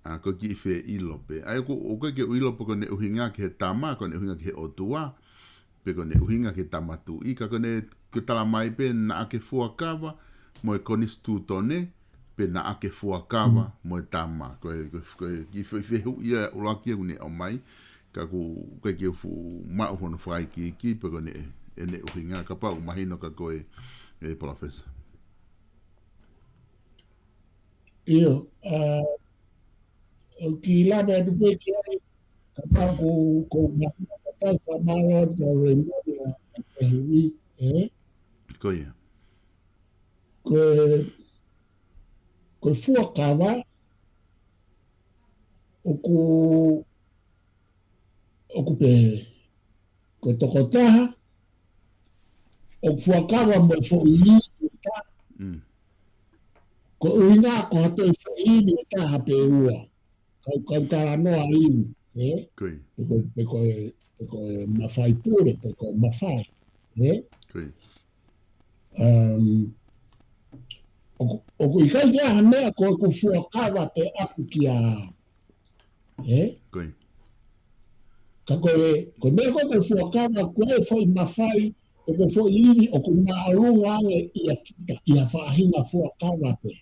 ʻA, ko e kiʻi fie ʻilo pē. ʻA ia ʻoku, ʻoku ʻikai ke u ʻilo pe ko ʻene ʻuhinga ki he tama, ko ʻene ʻuhinga ki he ʻOtua, pe ko ʻene ʻuhinga ki he tama tuʻi, ka ko ʻene, ke tala mai pē naʻa ke fuakava mo e konisitūtone, pe naʻa ke fuakava mo e tama. Ko e, ko e, ko e kiʻi fe-, fehuʻi ia ʻuluaki ʻoku ne ʻomai, ka ʻoku ʻikai ke u fuʻu maʻu hono fakaikiiki, pe ko ʻene, ʻene ʻuhinga, kapau ʻoku mahino kia koe, ʻe Palōfesa. ʻIo, ʻa, ʻoku ou lave atu pē ki ai, kapau ʻoku, ʻoku ou mahino, kapau fakamālō atu kia Raymond ʻa, ʻa e fehuʻi, ē? Ko ia. Ko e, ko e fuakava, ʻoku, ʻoku pehē, ko e tokotaha ʻoku fuakava mo e foʻi ivi ʻe taha. Mm. Ko e ʻuhinga ko ha toe foʻi ivi ʻe taha pe ua. Kau, kau talanoa ivi, ē? Ko ia. Pe ko, pe ko e, pe ko e mafai pule, pe ko e mafai, ē? Ko ia. Um, ʻoku, ʻoku ʻikai ke ʻi ai ha meʻa ko ʻeku fuakava pē ʻaʻaku kia au. Ē? Ko ia. Ka ko e, ko e meʻa ko ē ʻoku ou fuakava, ko e foʻi mafai, pe ko e foʻi ivi ʻoku māʻolunga ange ʻia kita, ʻi ha faʻahinga fuakava pē.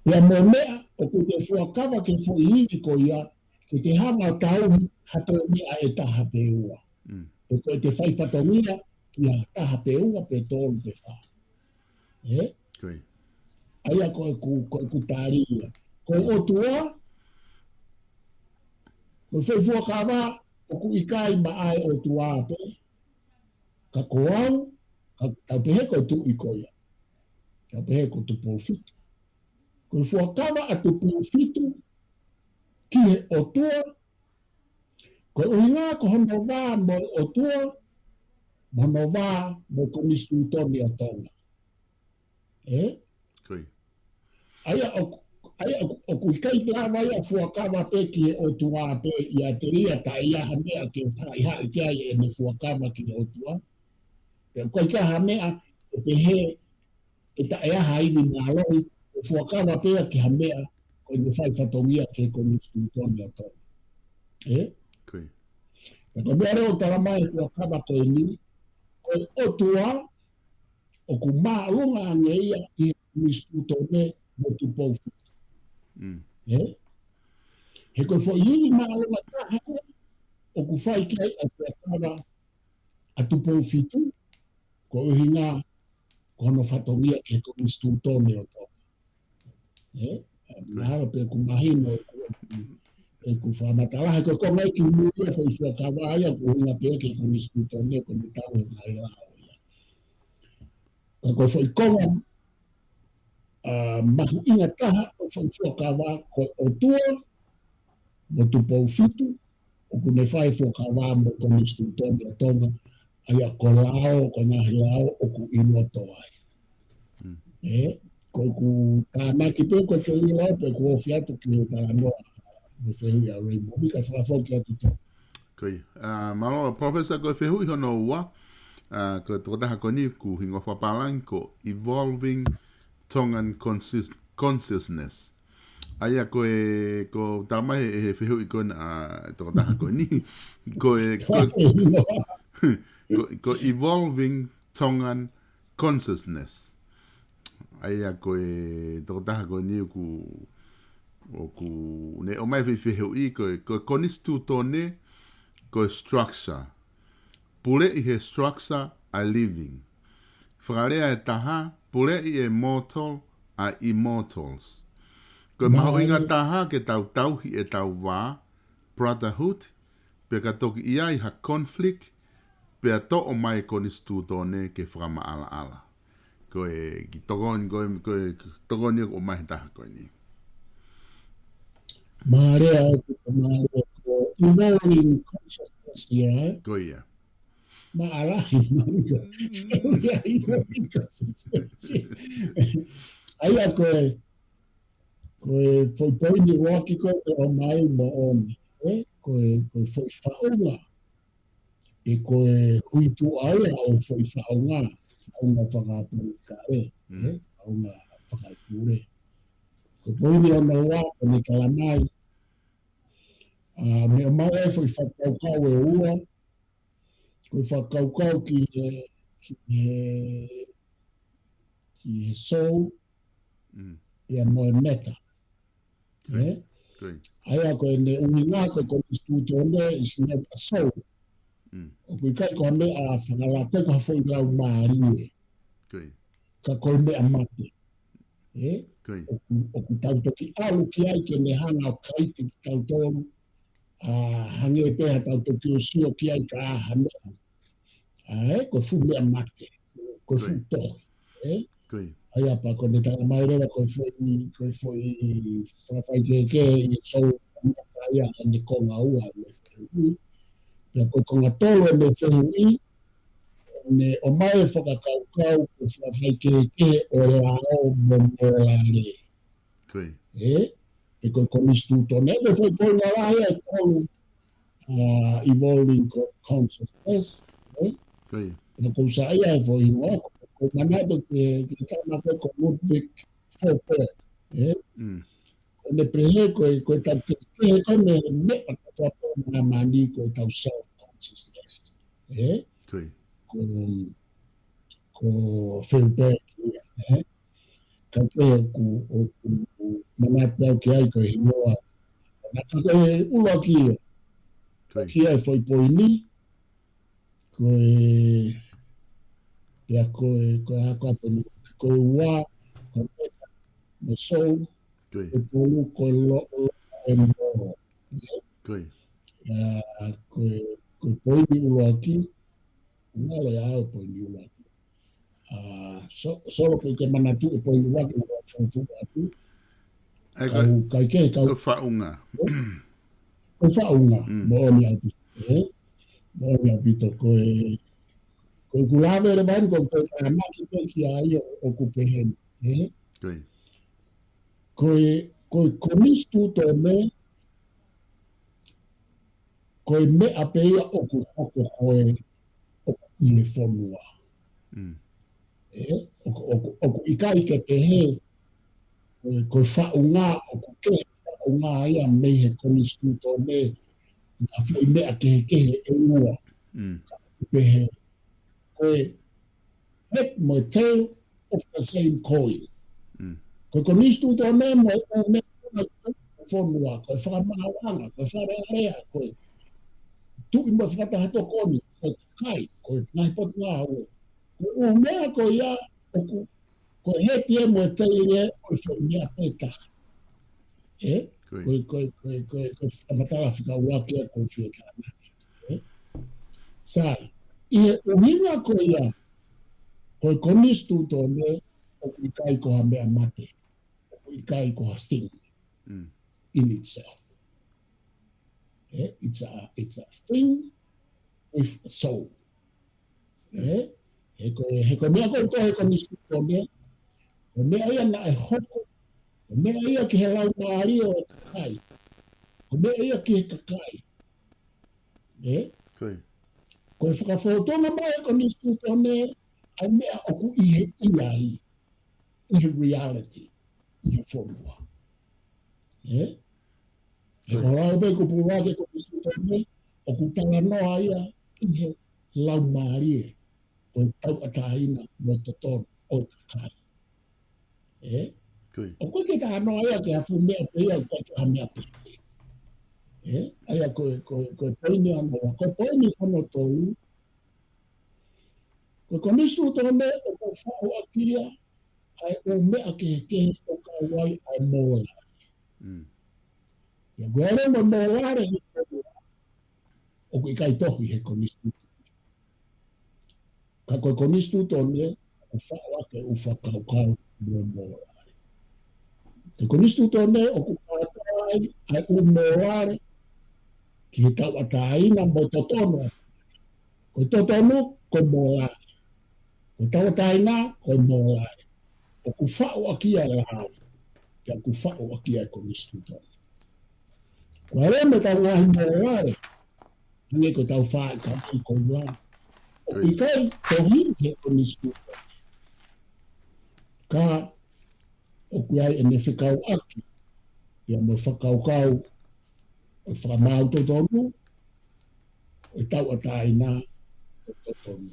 Pea mo e meʻa ʻoku te fuakava ki he foʻi ivi ko ia, ke te hanga ʻo tauhi ha toe meʻa ʻe taha pe ua. Mm. Pe ko ʻete fai fatongia ki ha taha pe ua pe tolu pe fā. Ē? Ko ia. ʻA ia ko ʻeku, ko ʻeku tali ia. Ko e ʻOtua, ko e foʻi fuakava, ʻoku ʻikai maʻa e ʻOtua pē, ka ko au, ka tau pehē ko e tuʻi ko ia. Tau pehē ko Tupou Fitu. Ko e fuakava ʻa Tupou Fitu ki he ʻOtua, ko e ʻuhinga ko hono vā mo e ʻOtua, mo hono vā mo e Konisitūtone ʻo Tonga. Ē? Ko ia. ʻA ia ʻoku, ʻa ia ʻoku, ʻoku ʻikai ke lava ia fuakava pē ki he ʻOtua pē ʻiate ia taʻe ʻi ai ha meʻa ke faʻihaʻi ki ai ʻene fuakava ki he ʻOtua. Pea ʻoku ʻikai ke ʻi ai ha meʻa ʻe pehē ʻe taʻe ʻi ai ha ivi mālohi, ʻe fuakava pē ia ki ha meʻa ko ʻene fai fatongia ki he Konisitūtone ʻo Tonga. Ē? Ko ia. Pea ko e meʻa leva ʻoku talamai he fuakava ko eni, ko e ʻOtua, ʻoku māʻolunga ange ia ʻi he Konisitūtone mo Tupou Fitu. Mm. Ē? He ko e foʻi ivi māʻolunga taha ʻoku fai ki ai ʻa e fuakava ʻa Tupou Fitu, ko e ʻuhinga ko hono fatongia ki he Konisitūtone ʻo Tonga. Ē? Mahalo pē ʻoku mahino ʻeku, ʻeku fakamatala, he ko e konga ia ki mui ia foʻi fuakava ia, ko e ʻuhinga pē ki he Konisitūtone, ko e meʻa tau he ngaahi lao ia. Ka ko e foʻi konga, ʻa, mahuʻinga taha ʻo e foʻi fuakava ko e ʻOtua, mo Tupou Fitu, ʻoku ne fai fuakava mo e Konisitūtone ʻo Tonga, ʻa ia ko e lao, ko e ngaahi lao ʻoku ʻi loto ai. Mm. Ē, ko ʻeku tānaki pē ko e ke ʻilo pē ʻoku ofi atu ki he talanoa mo e fehuʻi ʻa Raymond, ka fakafoki atu tō. Ko ia. ʻA, mālō, Professor, ko e fehuʻi hono ua, ʻa, ko e tokotaha ko eni ʻoku hingoa fakapālangi ko Evolving Tongan Conscious-, Consciousness. ʻA ia ko e, ko e talamai he, he fehuʻi ko ena, ʻa, tokotaha ko eni. Ko e, ko, ko, ko Evolving Tongan Consciousness. ʻA ia ko e tokotaha ko eni ʻoku, ʻoku ne ʻomai foʻi fehuʻi ko e, ko e Konisitūtone, ko e structure. Puleʻi he structure ʻa e living. Fakalea ʻe taha, puleʻi ʻe mortal ʻa e immortals. Ko e mahuʻinga taha ke tau tauhi ʻetau vā, brotherhood, pea ka toki ʻi ai ha conflict, pea toʻo mai e Konisitūtone ke fakamaʻalaʻala. Ko e kiʻi tokoni, ko e, ko e tokoni ʻoku ʻomai he taha ko eni. Mālō ʻaupito, mālō ko e evolving consciousness ia, ē? Ko ia. Mālō, mālō. Evolving consciousness. ʻA ia ko e, ko e foʻi poini ʻuluaki ko ē ʻoku ʻomai moʻoni, ē? Ko e, ko e foʻi faʻunga. Pe ko e huituʻa ia ʻo e foʻi faʻunga, faʻunga fakapolitikale, ē? Mm. Faʻunga fakaepule. Ko e poini hono ua, ʻoku ne talamai, ʻa, meʻa mai e foʻi fakakaukau ʻe ua, ko e fakakaukau ki he, ki he, ʻi he soul, pea mo e matter. ʻE? ʻA ia ko ʻene ʻuhinga ko e konisitūtone is not a soul. ʻOku ʻikai ko ha meʻa fakalaka, ko ha foʻi laumālie. Ka ko e meʻa mate. ʻE? ʻOku, ʻoku tau toki ʻalu ki ai ke ne hanga ʻo kaiti kitautolu, ʻa, hangē pē ha tau toki ʻo sio ki ai ka ha meʻa. ʻA, ʻe, ko e fuʻu meʻa mate, ko e fuʻu tohi, ʻe? ʻA ia pea ko ʻene tala mai leva ko e foʻi, ko e foʻi fakafaikehekehe ʻi he soul matter ia ʻene konga ua ʻene fehuʻi. Pea ko e konga tolu ʻene fehuʻi, ʻene ʻomai e fakakaukau ko e fakafaikehekehe ʻo e lao mo e mōlale. ʻE? Pe ko e konisitūtone, ʻe, ko e foʻi poini lahi ʻe tolu, ʻa, evolving co-, consciousness, ʻe? Pea ko e saiʻia e foʻi hingoa, ko, ko e manatu ke, ke tama ko, ko Ludwig Freiberg, ʻe? Ko ʻene pehē ko e, ko e tau kehekehe ko e meʻa, meʻa kātoa pē ʻo māmani ko e tau self-consciousness, ʻe? Ko, ko Freiberg ia, ʻe? Ka ko e ʻoku, ʻoku manatu au ki ai ko e hingoa. Na ka ko e ʻuluaki ia. Ko ia e foʻi poini. Ko e, pea ko e, ko e hā ko ā poini. Ko e ua, ko e matter mo e soul. Ko e tolu, ko e lo, lo, e mo. ʻA, ko e, ko e poini ʻuluaki. Ngalo ia ʻa e poini ʻuluaki. ʻA, so, solo ko e ke manatu e poini ʻuluaki, ngalo fotu atu. ʻE, kau, ka, kai ke, kau. Ko e faʻunga. Ko e faʻunga, moʻoni ʻaupito, ʻe? Moʻoni ʻaupito ko e, ko e kulave le vaini ko e tānaki pē ki ai ʻo, ʻoku pehē ni, ʻe? Ko e, ko e konisitūtone, ko e meʻa pē ia ʻoku hoko ko e, ʻoku ʻi he fonua. ʻE, ʻoku, ʻoku, ʻoku ʻikai ke pehē, ko e, ko e faʻunga, ʻoku kehe faʻunga ia mei he konisitūtone, ngaahi foʻi meʻa kehekehe ʻe ua. Ka ʻoku pehē, ko e head mo e tail of the same coin. Ko e konisitūtone mo e ʻū meʻa ko e fonua, ko e fakamaauʻanga, ko e fale alea, ko e tuʻi mo e fakataha tokoni, ko e kakai, ko e ngaahi potungāue. Ko e ʻū meʻa ko ia ʻoku, ko e head ia mo e tail ia ʻo e foʻi meʻa pē taha. ʻE? Ko e, ko e, ko e, ko e, ko e fakamatala fika ua ki ai ko e fie tānaki. ʻE? Sai, ʻi he ʻuhinga ko ia, ko e konisitūtone ʻoku ʻikai ko ha meʻa mate, ʻoku ʻikai ko ha thing in itself. ʻE? It's a, it's a thing with a soul. ʻE? He ko e, he ko e meʻa ko e tohi he konisitūtone, ko e meʻa ia naʻe hoko, ko e meʻa ia ki he laumālie ʻo e kakai, ko e meʻa ia ki he kakai. ʻE? Ko e fakafōtunga mai he konisitūtone, ʻa e meʻa ʻoku ʻi he ʻi ai, ʻi he reality, ʻi he fonua. ʻE? He ko e lau pē kupu ua ke konisitūtone, ʻoku talanoa ia ʻi he laumālie, ko e tauʻatāina mo e totonu ʻo e kakai. ʻE? ʻOku ʻikai ke talanoa ia ki ha fuʻu meʻa pē ia, ʻoku ʻikai ke ha meʻa pē. ʻE? ʻA ia ko e, ko e, ko e poini hono ua, ko e poini hono tolu, ko e konisitūtone ʻoku faʻu ʻaki ia, ʻa e ʻū meʻa kehekehe ʻoku kau ai ʻa e mōlale. Pea ko e lea mo e mōlale he fonua, ʻoku ʻikai tohi he konisitūtone. Ka ko e konisitūtone, ʻoku faʻu ʻaki e ʻū fakakaukau mo e mōlale. Ko e konisitūtone, ʻoku kātoa ai ʻa e ʻū mōlale, ki he tauʻatāina mo e totonu. Ko e totonu, ko e mōlale. Ko e tauʻatāina, ko e mōlale. ʻOku faʻu ʻaki ia e lao, pea ʻoku faʻu ʻaki ia e konisitūtone. Ko e lea mo e tau ngaahi mōlale, hangē ko e tau fai ka i ko ua. ʻOku ʻikai tohi he konisitūtone. Ka ʻoku ʻi ai ʻene fekauʻaki, pea mo e fakakaukau, ʻo e fakamaau totonu, ʻo e tauʻatāina, ʻo e totonu.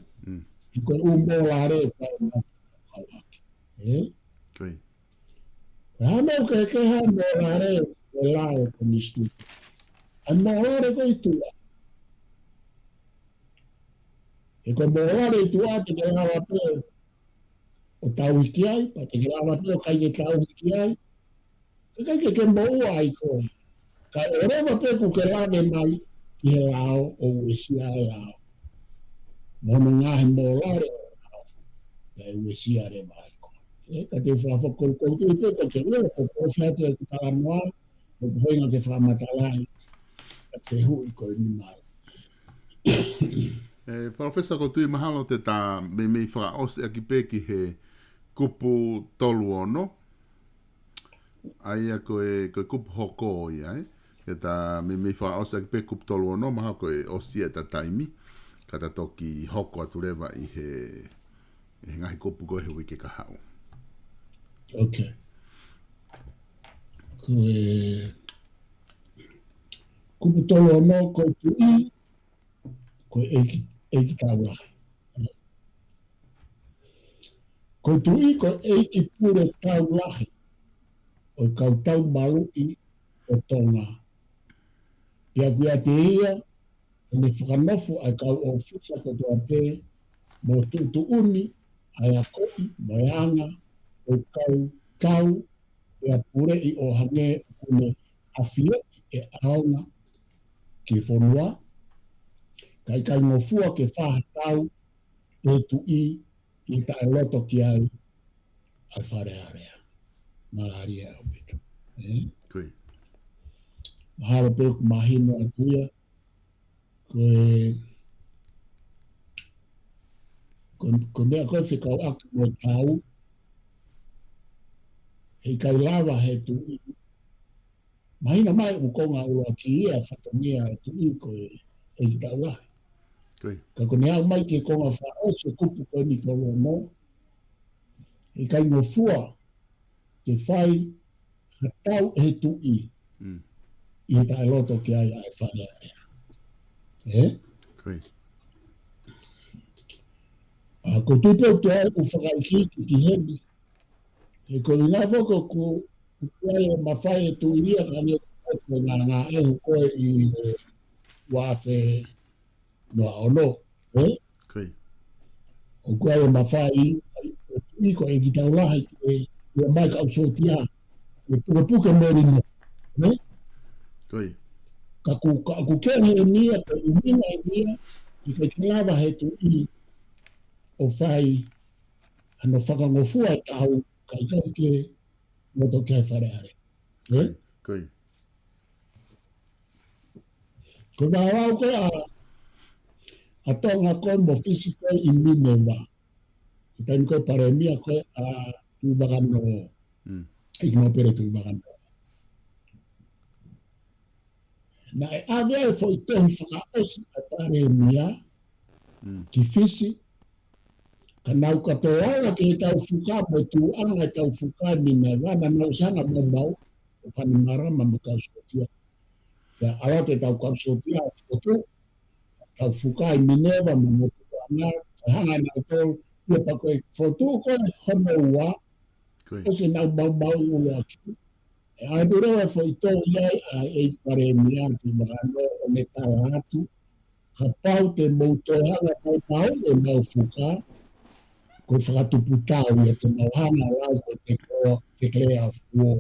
He ko e ʻū mōlale ʻoku ʻi ai ʻene fekauʻaki. Ē? Ko ia. Ko e hā e meʻa ʻoku kehekehe ai e mōlale mo e lao konisitūtone? ʻA e mōlale ko e tuʻa. He ko e mōlale ʻi tuʻa te ke lava pē ʻo tauhi ki ai, pea te ke lava pē ʻo ʻikai ke tauhi ki ai. Ka ʻikai ke ke moʻua ai koe. Ka ʻoua leva pē kuo ke lave mai ki he lao ʻo uesia e lao. Mo hono ngaahi mōlale ʻo e lao. Kae uesia leva ai koe. Ē, ka te u fakafokoukou pē ka ke lea, ko e ʻofa atu e talanoa, ko e feinga ke fakamatalaʻi ʻa e fehuʻi ko eni mai. Ē, Palōfesa, ʻoku ou tui mahalo te ta meimei fakaʻosi ʻaki pē ki he kupu tolu ono. ʻA ia ko e, ko e kupu hoko ia, ē. Ke ta meimei fakaʻosi ʻaki pē kupu tolu ono, mahalo ko e ʻosi ia ʻeta taimi. Ka ta toki hoko atu leva ʻi he, ʻi he ngaahi kupu ko ē he uike kahaʻu. Ok. Ko e kupu tolu ono, ko e tuʻi, ko e ʻeiki, ʻeiki taulahi. Ko e tuʻi ko e ʻeiki pule taulahi ʻo e kau tau maluʻi ʻo Tonga. Pea ʻoku ʻiate ia ʻene fakanofo ʻa e kau ʻōfisa kotoa pē mo tuʻutuʻuni ʻa e akoʻi mo e anga ʻo e kau tau, pea puleʻi ʻo hangē ʻoku ne afioʻi e ʻaonga ki he fonua, kae ʻikai ngofua ke fai ha tau ʻe he tuʻi ʻi he taʻeloto ki ai ʻa e Fale Alea. Mālie ʻaupito. Ē? Ko ia. Mahalo pē ʻoku mahino atu ia, ko e, ko, ko e meʻa ko ē fekauʻaki mo e tau, he ʻikai lava he tuʻi. Mahino mai ʻoku konga ʻuluaki ia fatongia e tuʻi ko e ʻeiki taulahi. Ko ia. Ka ko ʻene aʻu mai ki he konga fakaʻosi e kupu ko eni tolu ono, he ʻikai ngofua ke fai ha tau ʻe he tuʻi Mm. ʻi he taʻeloto ki ai ʻa e Fale Alea. Ē? Ko ia. ʻA, ʻoku ou tui pē ʻoku toe ʻai ʻeku fakaikiiki ki heni. He ko e ʻuhinga foki ʻoku, ʻoku ʻi ai e mafai e tuʻi ia ka ne ko e ngā, ngā ʻehu ko ē ʻi he ua afe noa ono, ē? Ko ia. ʻOku ʻi ai e mafai ʻa e tuʻi ko e ʻeiki taulahi ke, ke ʻomai kau sōtia ke pukepuke melino, ē? Ko ia. Ka ʻoku, ka ʻoku kehe eni ia, ko e ʻuhinga eni ia, ʻikai ke lava he tuʻi ʻo fai hano fakangofua e tau, kae ʻikai ke loto ki ai e Fale Alea. Ē? Ko ia. Ko e vāvāu ko ē ʻa, ʻa Tonga ko ē mo Fisi ko ē ʻi Mineva. Ko e taimi ko ē palēmia ko ē ʻa Tuʻivakanō. Mm. ʻEiki Nōpele Tuʻivakanō. Naʻe ʻave ai e foʻi tohi fakaʻosi ʻa e palēmia Mm. ki Fisi, ka nau ka toe ala ki he tau fuka mo e tuʻunga e tau fuka ʻi Mineva, naʻa nau ʻosi hanga ʻo maumauʻi ʻa Bainimarama mo e kau sōtia. Pea ala ki he tau kau sōtia ʻo fokotuʻu e tau fuka ʻi Mineva mo e motuʻanga, ka hanga ʻe nautolu ia pea ko e fokotuʻu ko ē hono ua, Ko ia. ʻosi ʻenau maumauʻi ʻuluaki. ʻE ʻai atu leva e foʻi tohi ʻi ai ʻa e ʻEiki Palēmia Tuʻivakanō ʻo ne tala atu, kapau te mou toe hanga ʻo maumauʻi ʻemau fuka, ko e fakatupu tau ia te mau hanga ʻo lau ko e declare, declare of war.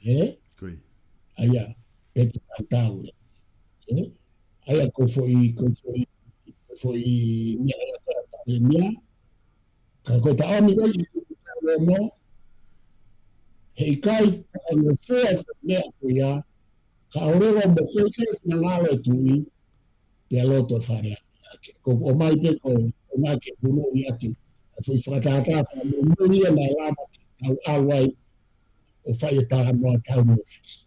Ē? Ko ia. ʻA ia, pea te tau tau ia. Ē? ʻA ia ko e foʻi, ko e foʻi, ko e foʻi meʻa ia ko ē ʻa e palēmia. Ka ko e taʻomi ko ē ki he kupu tolu ono, he ʻikai fakangofua e foʻi meʻa ko ia, kae ʻoua leva mo e kei finangalo e tuʻi, pea loto e Fale Alea. Ko e ʻomai pē ko e ʻomai ke punou ia ke, e foʻi fakatātā fakamuimui ia naʻe lava ke tau ʻalu ai ʻo fai e talanoa tau mo Fisi.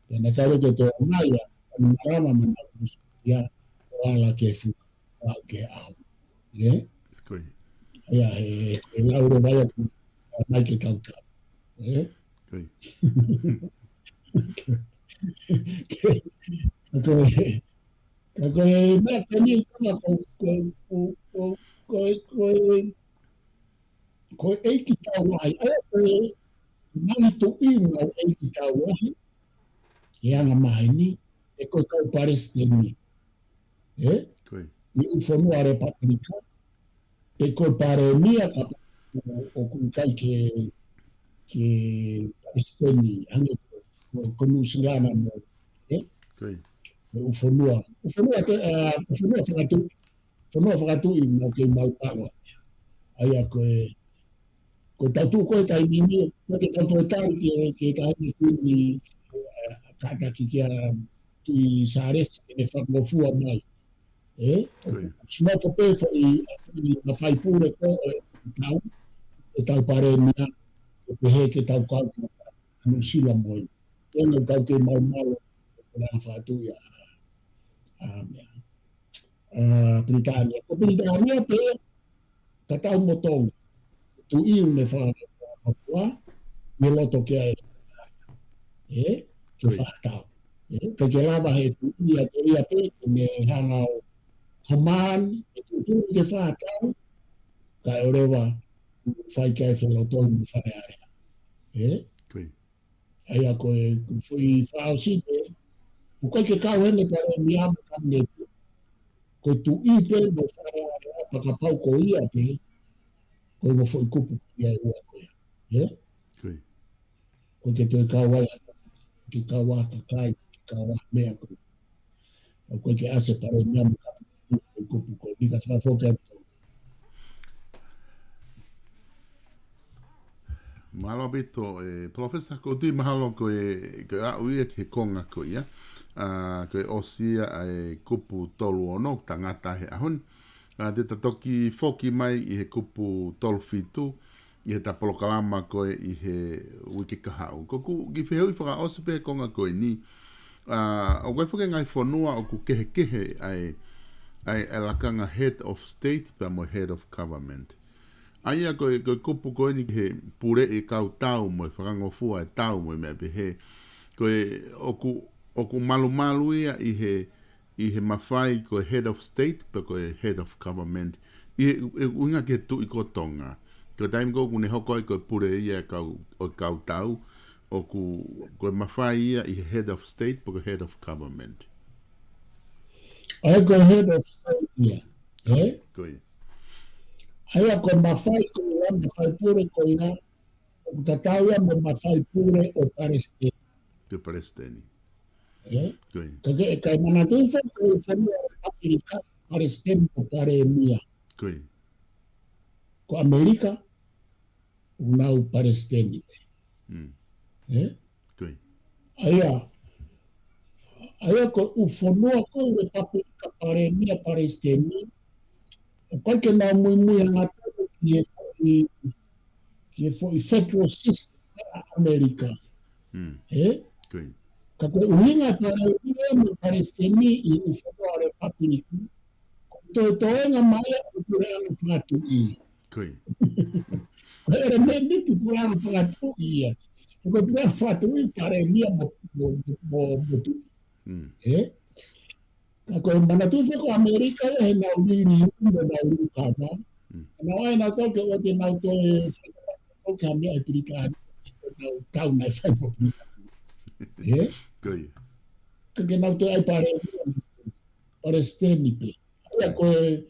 Pea naʻe ʻikai ke toe ʻomai ʻa Bainimarama mo ʻenau kau sōtia ʻo ala ke fuka, ʻo aʻu ki he ʻaho ni. Ē? Ko ia. ʻA ia, he, he lau leva ia ʻoku ʻomai ke tau tau. Ē? Ko ia. Ka ko e, ka ko e meʻa ko eni ko, ko, ko, ko, ko, ko, ko e ʻeiki tauhi, ʻa ia ko e ngaahi tuʻi ʻoku mau ʻeiki tauhi, ʻi he anga maheni, ʻe ko e kau palesiteni. ʻE? Ko ia. ʻI he fonua Lepapulika, pe ko e palēmia ka ʻoku ʻikai ke, ke palesiteni, hangē ko, ko, ko Nuʻusila mo, ʻe? Ko ia. Ko e fonua, ko e fonua te, ʻa, ko e fonua fakatuʻi, fonua fakatuʻi ʻoku mau kei maumau ai. ʻA ia ko e, ko e tau tuʻu ko e taimi ni, ko e ke tau toe tali ke, ke taimi ni, ʻe, kātaki kia Tuʻi Sālesi, ke ne fakangofua mai. ʻE? Ko ia. Suma fo pe fo i, i mafai pule ko e tau, e tau palēmia, ke pehē ke tau kau ki a Nuʻusila mo e. Tena kau ke maumau, ko la fatu ia. ʻA, mea. ʻA, Pilitānia. Ko Pilitānia pe, tatau mo Tonga. Tuʻi ʻoku ne fa-, fa-, fa-, ʻi loto ke ai. ʻE? Ke Ko ia. Fakatau. ʻE? Ka ke lava he tuʻi ʻa te ia pe, ke ne hanga ʻo command, ʻe tuʻutuʻuni ke fakatau, kae ʻoua leva, fai ke ai felotoi mo Fale Alea. ʻE? Ko ia. ʻA ia ko e, ko e foʻi fakaʻosi pe, ʻoku ʻikai ke kau heni palēmia mo kapineti, ko e tuʻi pe mo Fale Alea, pea kapau ko ia pe, ko e mo foʻi kupu ia ʻe ua ko ia. ʻE? Ko ia. Ko e ke toe kau ai, ke kau ai kakai, ke kau ai meʻa ko ia. ʻOku ʻikai ke ʻasi e palēmia mo kapineti, ko e kupu ko ia, ʻikai ke fakafoki atu. Mālō ʻaupito, ʻe, Palōfesa, ʻoku ou tui mahalo ko e, ko e aʻu ia ki he konga ko ia, ʻa, ko e ʻosi ia ʻa e kupu tolu ono, tangata he ʻaho ni. ʻA, te ta toki foki mai ʻi he kupu tolu fitu, ʻi he ta polokalama ko ē ʻi he uike kahaʻu. Ko ʻeku kiʻi fehuʻi fakaʻosi pe konga ko eni. ʻA, ʻoku ʻi ai foki e ngaahi fonua ʻoku kehekehe ʻa e, ʻa e, ʻa e lakanga head of state pea mo e head of government. ʻA ia ko e, ko e kupu ko eni he puleʻi e kau tau mo e fakangofua e tau mo e meʻa pehē. Ko e ʻoku, ʻoku malumalu ia ʻi he ʻi he mafai ko e head of state, pe ko e head of government. ʻI he, ʻi he ʻuhinga ki he tuʻi ko Tonga. Ko e taimi ko ē ʻoku ne hoko ai ko e pule ia e kau, ʻo e kau tau, ʻoku, ko e mafai ia ʻi he head of state, pe ko e head of government. ʻA ia ko e head of state ia, ʻe? Ko ia. ʻA ia ko e mafai ko ia, mafai pule ko ia, ʻoku tatau ia mo e mafai pule ʻo palesiteni. Ko e palesiteni. ʻE? Ko ia. Ka ke, ka e manatu fo ko e fonua ʻAmelika, palesiteni mo palēmia. Ko ia. Ko ʻAmelika, ʻoku nau palesiteni. Mm. ʻE? Ko ia. ʻA ia, ʻa ia ko e ʻū fonua ko e Lepapulika palēmia palesiteni, ʻoku ʻikai ke nau muimui hangatonu ki he foʻi, ki he foʻi federal system ʻa ʻAmelika. Mm. ʻE? Ko ia. Ka ko e ʻuhinga palēmia mo palesiteni ʻi he ʻū fonua Lepapulika, ko e toenga mai ʻa e puleʻanga fakatuʻi. Ko ia. Ko e ʻelemēniti puleʻanga fakatuʻi ia. Ko e puleʻanga fakatuʻi palēmia mo, mo, mo, mo tuʻi. Mm. ʻE? Ka ko e manatu fo ko ʻAmelika ia he nau liliu mo nau liukava. Mm. Nau ʻai nau tau ke ʻoua te nau toe fai ke ha meʻa ʻi Pilitānia. Nau tau nai fai mo Pilitānia. ʻE? Ko ia. Ka ke nau toe ʻai palēmia. Palesiteni pe. Ia ko e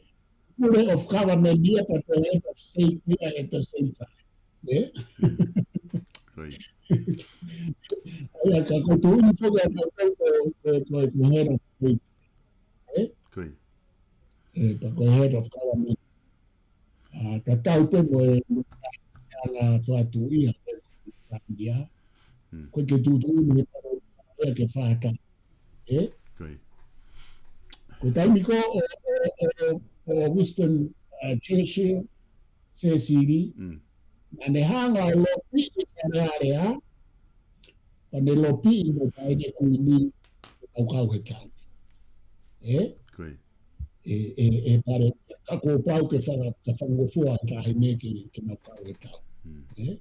pule of government ia, but the head of state ia at the same time. ʻE? Ko ia. Ia ka ko e tuʻi fo ia ka ko e, ko e, ko e head of state. ʻE? Ko ia. ʻE, ka ko e head of government. ʻA, tatau pe mo e, mo e ala fatu ia, ia. Mm. Ko e ke tuʻutuʻuni he paro ia ke fata. ʻE? Ko ia. Ko e taimi ko ē ʻo, ʻo, ʻo, ʻo Winston, uh, Churchill, Sēsili, mm, naʻa ne hanga ʻo lopiʻi Fale Alea, ka ne lopiʻi mo Taʻahine Kuini, ʻo kau he tau. ʻE? Ko ia. ʻE, ʻe, ʻe pale, ka kuo pau ke fanga, ka fanga fua e taʻahine ke, ke nau kau he tau. Mm. ʻE?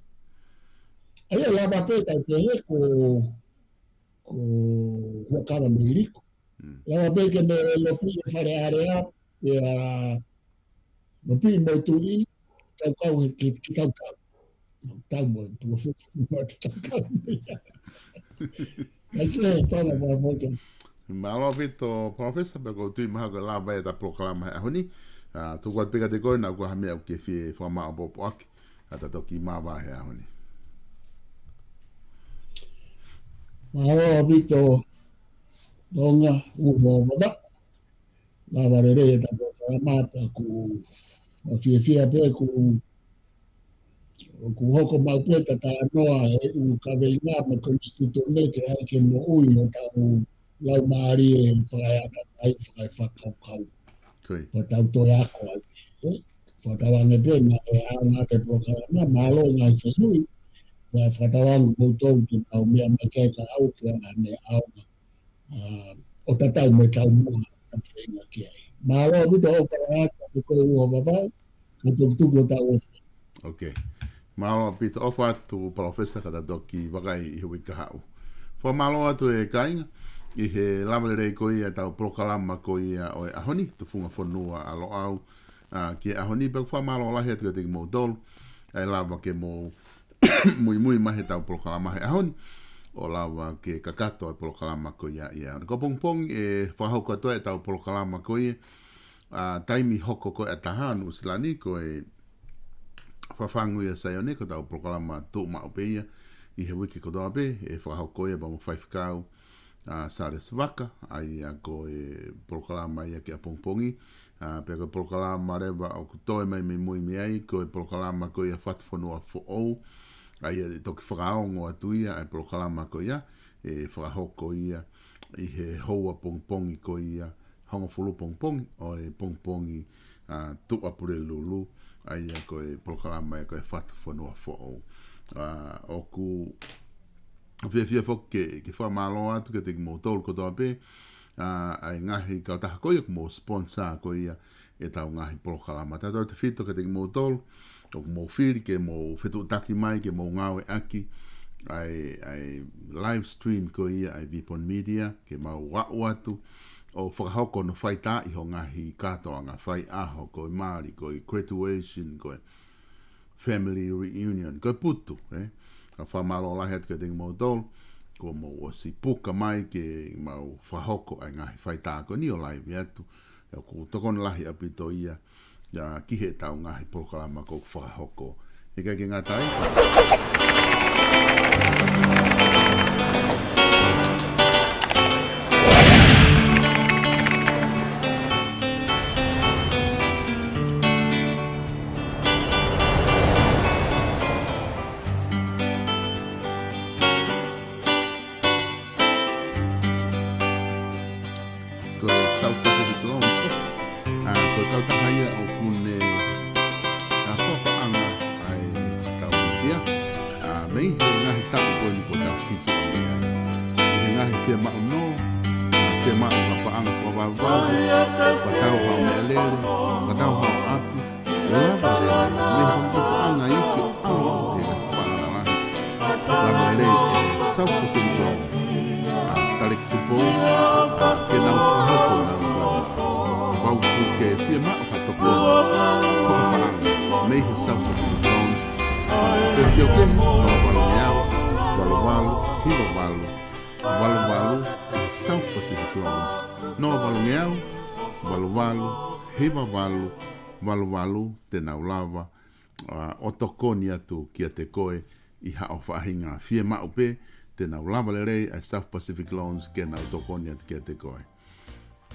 ʻA ia lava pe tau pehē ko, ko Huʻakavameiliku. Mm. Lava pe ke ne lopiʻi e Fale Alea, ʻe, ʻa, lopiʻi mo e tuʻi, tau kau he, ke, ke tau kau. Tau mo, tau mo, tau mo, tau mo. Ai ke, tau mo, mo, mo, mo. Mālō ʻaupito, Professor, pea ʻoku ou tui mahalo ko e lava ʻetau polokalama he ʻaho ni. ʻA, tuku atu pē kiate koe, naʻa ʻoku ʻi ai ha meʻa ʻoku ke fie fakamāʻopoʻopo ʻaki, ʻa ʻetau kiʻi māvae he ʻaho ni. Mālō ʻaupito, Tonga, ʻuho vava. Lava lelei ʻetau polokalama, pea ʻoku ou fiefia pē ʻoku, ʻoku hoko maʻu pē ʻeta talanoa he ʻū kaveinga mo e konisitūtone ke ʻai ke moʻui hotau laumālie fakaeʻa ai, fakaefakakaukau. Ko ia. Pea tau toe ako ai. ʻE, fakatauange pē naʻe ʻaonga ʻete polokalama, mālō e ngaahi fehuʻi. Pea fakatauange kimoutolu te mou meʻa mai ki ai kae ʻoua ke ʻaonga ʻa, ʻo tatau mo e taumuʻa ʻoku tau feinga ki ai. Mālō ʻaupito ʻofa lahi atu kiate koe ʻuho vava, ka tukutuku hotau ʻofa. Ok. Mālō ʻaupito ʻofa atu Professor ka tau toki vakai ʻi he uike kahaʻu. Fakamālō atu e kāinga, ʻi he lava lelei ko ia ʻetau polokalama ko ia ʻo e ʻaho ni, Tufunga Fonua ʻa Loʻau, ʻa, ki he ʻaho ni, pea ʻoku fakamālō lahi atu kiate kimoutolu, ʻa e lava ke mou muimui mai heʻetau polokalama he ʻaho ni, ʻo lava ke kakato e polokalama ko ia ʻi he ʻaho ni. Ko e pongipongi ʻe fakahoko atu ai ʻetau polokalama ko ia, ʻa, taimi hoko ko ē ʻa e taha Nuʻusila ni, ko e Fafangu ʻia Saione, ko ʻetau polokalama tuʻumaʻu pē ia ʻi he uike kotoa pē, ʻe fakahoko ia pea mo Faifekau ʻa Sālesi Vaka, ʻa ia ko e polokalama ia ki ʻapongipongi, ʻa, pea ko e polokalama leva ʻoku toe mai mei mui mei ai, ko e polokalama ko ia Fatufonua Foʻou, ʻa ia ʻe toki fakaongo atu ia, ʻa e polokalama ko ia, ʻe fakahoko ia ʻi he houa pongipongi ko ia, hongofulu pongipongi, ʻo e pongipongi, ʻa, Tuʻapulelulu, ʻa ia ko e polokalama ia ko e Fatufonua Foʻou. ʻA, ʻoku fiefia foki ke, ke fakamālō atu kiate kimoutolu kotoa pē, ʻa, ʻa e ngaahi kautaha ko ia ʻoku mou sponsor ko ia ʻetau ngaahi polokalama. Tautautefito kiate kimoutolu, ʻoku mou fili ke mou fetuʻutaki mai, ke mou ngāueʻaki ʻa e, ʻa e live stream ko ia ʻa e Vipon Media, ke mau aʻu atu ʻo fakahoko hono faitaaʻi ho ngaahi kātoanga, faiʻaho, ko e mali, ko e graduation, ko e family reunion, ko e putu, ē? Ka fakamālō lahi atu kiate kimoutolu, kuo mou ʻosi puka mai ke mau fakahoko ʻa e ngaahi faitā ko eni ʻo live atu. ʻA ia ʻoku tokoni lahi ʻaupito ia, ia ki heʻetau ngaahi polokalama ʻoku fakahoko. ʻIkai ke ngata ai, ko e South Pacific Loans foki, ʻa, ko e kautaha ia ʻoku ne, ʻa, fakapaʻanga ʻa ʻetau mītia, ʻa, mei he ngaahi taʻu ko eni kuo tau situʻa mei ai. ʻI he ngaahi fiemaʻu nō, ʻa, fiemaʻu ha paʻanga fakavavevave, fakatau haʻo meʻalele, fakatau haʻo ʻapi, lava lelei, mei he fanga kiʻi paʻanga iiki ʻo aʻu ki he ngaahi paʻanga lalahi. Lava lelei e South Pacific Loans, ʻa, Sitaleki Tupou, ʻa, ke nau fakahoko ʻenau ngāue. Kapau ʻoku ke fiemaʻu ha tokoni fakapaʻanga mei he South Pacific Loans, pea sio kehe, noa valungeau, valu valu, hiva valu, valu valu, South Pacific Loans, noa valungeau, valu valu, hiva valu, valu valu, te nau lava, ʻa, ʻo tokoni atu kiate koe ʻi haʻo faʻahinga fiemaʻu pē, te nau lava lelei ʻa e South Pacific Loans ke nau tokoni atu kiate koe.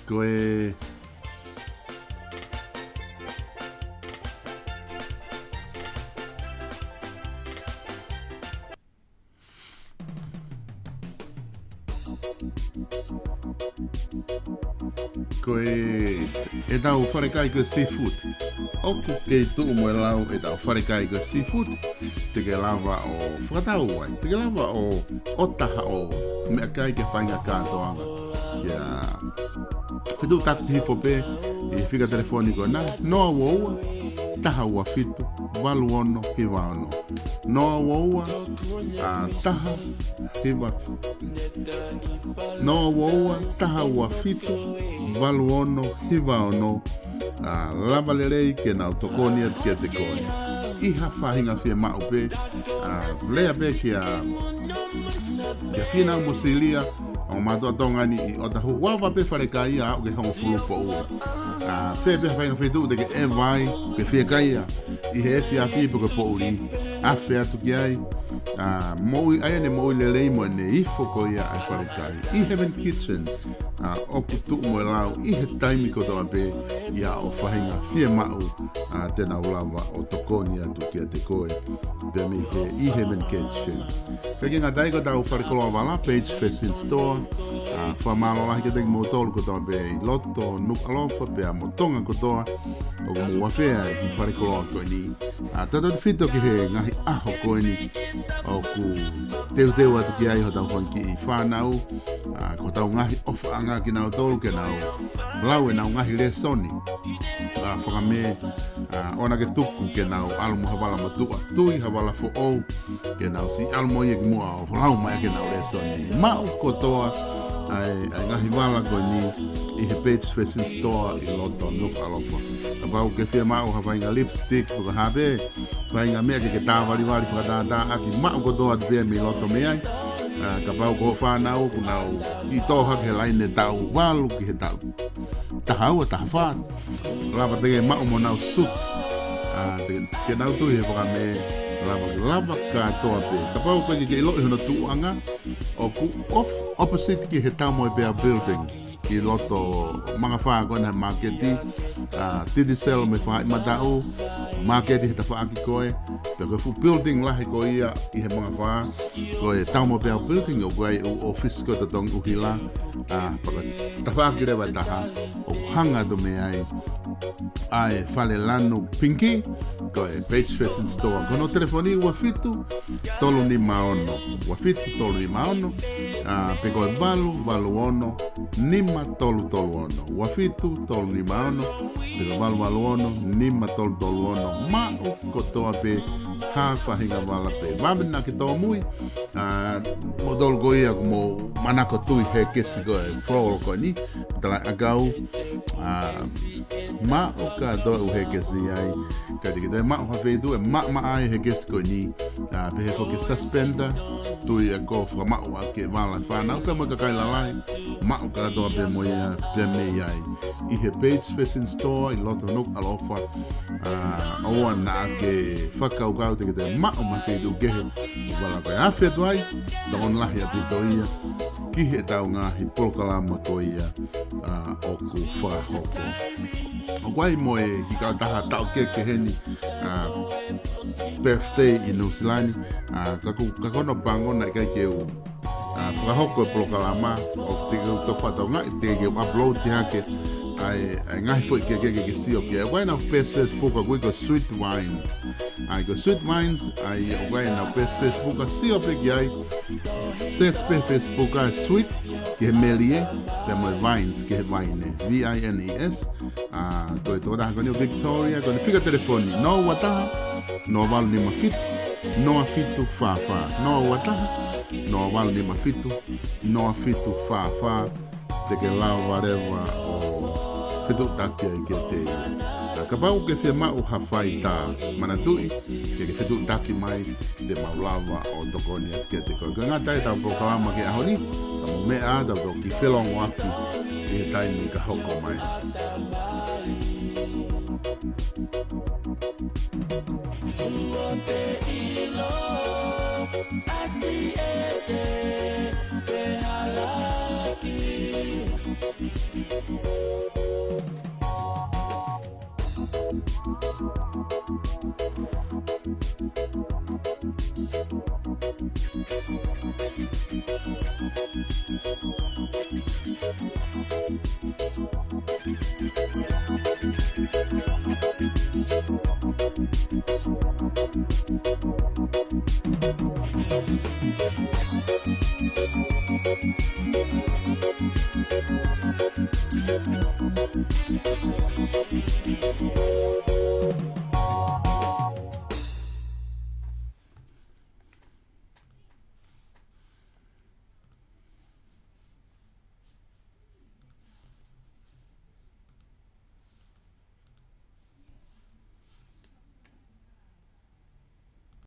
Ko e Ko e, ʻetau falekai ko e seafood. ʻOku kei tuʻu mo e lau ʻetau falekai ko e seafood. Te ke lava ʻo fakatau ai. Te ke lava ʻo, ʻo ʻota haʻo meʻakai ke faʻahinga kātoanga. Kia fetuʻutaki hifo pē ʻi he fika telefoni ko ena, noa ua ua, taha ua fitu, valu ono hiva ono. Noa ua ua, ʻa, taha, hiva, noa ua ua, taha ua fitu, valu ono hiva ono. ʻa, lava lelei ke nau tokoni atu kiate koe ʻi ha faʻahinga fiemaʻu pē, ʻa, lea pē kia, kia Fīnau mo Silia, ʻo mātuʻa Tonga ni ʻi ʻOtahuhu, ava pē falekai ia ʻo aʻu ki he hongofulu poʻuli. ʻA, fē pē ha faʻahinga feituʻu te ke ʻeva ai, ke fiekaia ʻi he efiafi pe ko e poʻuli, afe atu ki ai. ʻA, moʻui, ʻa ʻene moʻui lelei mo ʻene ifo ko ia ʻa e falekai ʻi Heaven Kitchen, ʻa, ʻoku tuʻu mo e lau ʻi he taimi kotoa pē ʻi ha faʻahinga fiemaʻu, ʻa, te nau lava ʻo tokoni atu kiate koe pea mei he ʻi Heaven Kitchen. Pea ʻikai ngata ai, ko ʻetau falekoloa vala, Page Fashion Store, ʻa, fakamālō lahi kiate kimoutolu kotoa pē ʻi loto Nukuʻalofa pea mo Tonga kotoa ʻoku mou afea ʻi he falekoloa ko eni. ʻA, tautautefito ki he ngaahi ʻaho ko eni ʻoku teuteu atu ki ai hotau fanga kiʻi fānau, ʻa, ko hotau ngaahi ʻofaʻanga kinautolu ke nau lau ʻenau ngaahi lēsoni, ʻa, fakamē, ʻa, ʻoua naʻa ke tuku ke nau ʻalu mo ha vala motuʻa, tui ha vala foʻou, ke nau siʻi ʻalu mo ia ki muʻa ʻo lau mai ʻaki ʻenau lēsoni. Maʻu kotoa ʻa e, ʻa e ngaahi vala ko eni ʻi he Page Fashion Store ʻi loto Nukuʻalofa. Kapau ʻoku ke fiemaʻu ha faʻahinga lipstick, pe ko ha pē faʻahinga meʻa ke ke tāvalivali fakatātā ʻaki, maʻu kotoa atu pē mei loto mei ai. ʻA, kapau ko hoʻo fānau ʻoku nau kiʻi tō hake he laine taʻu valu ki he taʻu taha ua, taha fā, lava pē ke maʻu mo nau suit. ʻA, te, ke nau tui he fakamē, lava, lava kātoa pē. Kapau ʻoku ʻikai ke ke ʻiloʻi hono tuʻuʻanga, ʻoku off, opposite ki he Taumoepeau Building ʻi loto Mangafā ko ena he māketi, ʻa, Digicel mei Faaʻi Mataʻu, māketi he tafaʻaki ko ē, pea ko e fuʻu building lahi ko ia ʻi he Mangafā, ko e Taumoepeau Building, ʻoku ʻi ai e ʻū ʻōfisi ko ē totongi ʻuhila, ʻa, pea ko e tafaʻaki leva ʻe taha ʻoku hanga atu mei ai ʻa e fale lanu pinki, ko e Page Fashion Store. Ko hono telefoni ua fitu tolu nima ono, ua fitu tolu nima ono, ʻa, pe ko e valu valu ono, nima tolu tolu ono, ua fitu tolu nima ono, pe ko e valu valu ono, nima tolu tolu ono. Maʻu kotoa pē ha faʻahinga vala pē. Vave naʻa ke tōmui, ʻa, moutolu ko ia ʻoku mou manako tui he kesi ko e floral ko eni, talaʻi ʻakau, ʻa, maʻu kātoa ʻū hekesi ai. Ka te ke toe maʻu ha feituʻu ʻe maʻamaʻa ai e hekesi ko eni, ʻa, pehē foki e suspender, tui ʻe kau fakamaʻu ʻaki e vala e fānau pea mo e kakai lalahi, maʻu kātoa pē mo ia pea mei ai. ʻI he Page Fashion Store ʻi loto Nukuʻalofa, ʻa, ʻoua naʻa ke fakakaukau te ke toe maʻu mei ha feituʻu kehe ʻū vala ko ē. Afe atu ai, tokoni lahi ʻaupito ia ki heʻetau ngaahi polokalama ko ia, ʻa, ʻoku fakahoko. ʻOku ʻi ai mo e kiʻi kautaha taʻokete heni, ʻa, birthday ʻi Nuʻusila ni, ʻa, ka ko, ka ko hono pango naʻe ʻikai ke u, ʻa, fakahoko e polokalama, ʻoku teʻeki ke u toe fakatokangaʻi, teʻeki ke u upload hake ʻa e, ʻa e ngaahi foʻi kehekehe ke ke sio ki ai. ʻOku ʻi ai ʻenau page Facebook ʻoku ui ko Sweet Vines. ʻA ia ko Sweet Vines, ʻa ia ʻoku ʻi ai ʻenau page Facebook, ʻa, sio pē ki ai. Search pē Facebook ʻa e Sweet, ki he melie, pea mo e Vines, ki he vaine, V I N E S. ʻA, ko e tokotaha ko eni ʻo Victoria, ko ʻene fika telefoni, noa ua taha, noa valu nima fitu, noa fitu fā fā, noa ua taha, noa valu nima fitu, noa fitu fā fā, te ke lava leva ʻo fetuʻutaki ai kiate ia. Ka kapau ʻoku ke fiemaʻu ha faitā, manatuʻi, ke ke fetuʻutaki mai, te mau lava ʻo tokoni atu kiate koe. Ko e ngata ʻetau polokalama ki he ʻaho ni, ka mou meʻa ā, tau toki felōngoaki ʻi he taimi ka hoko mai.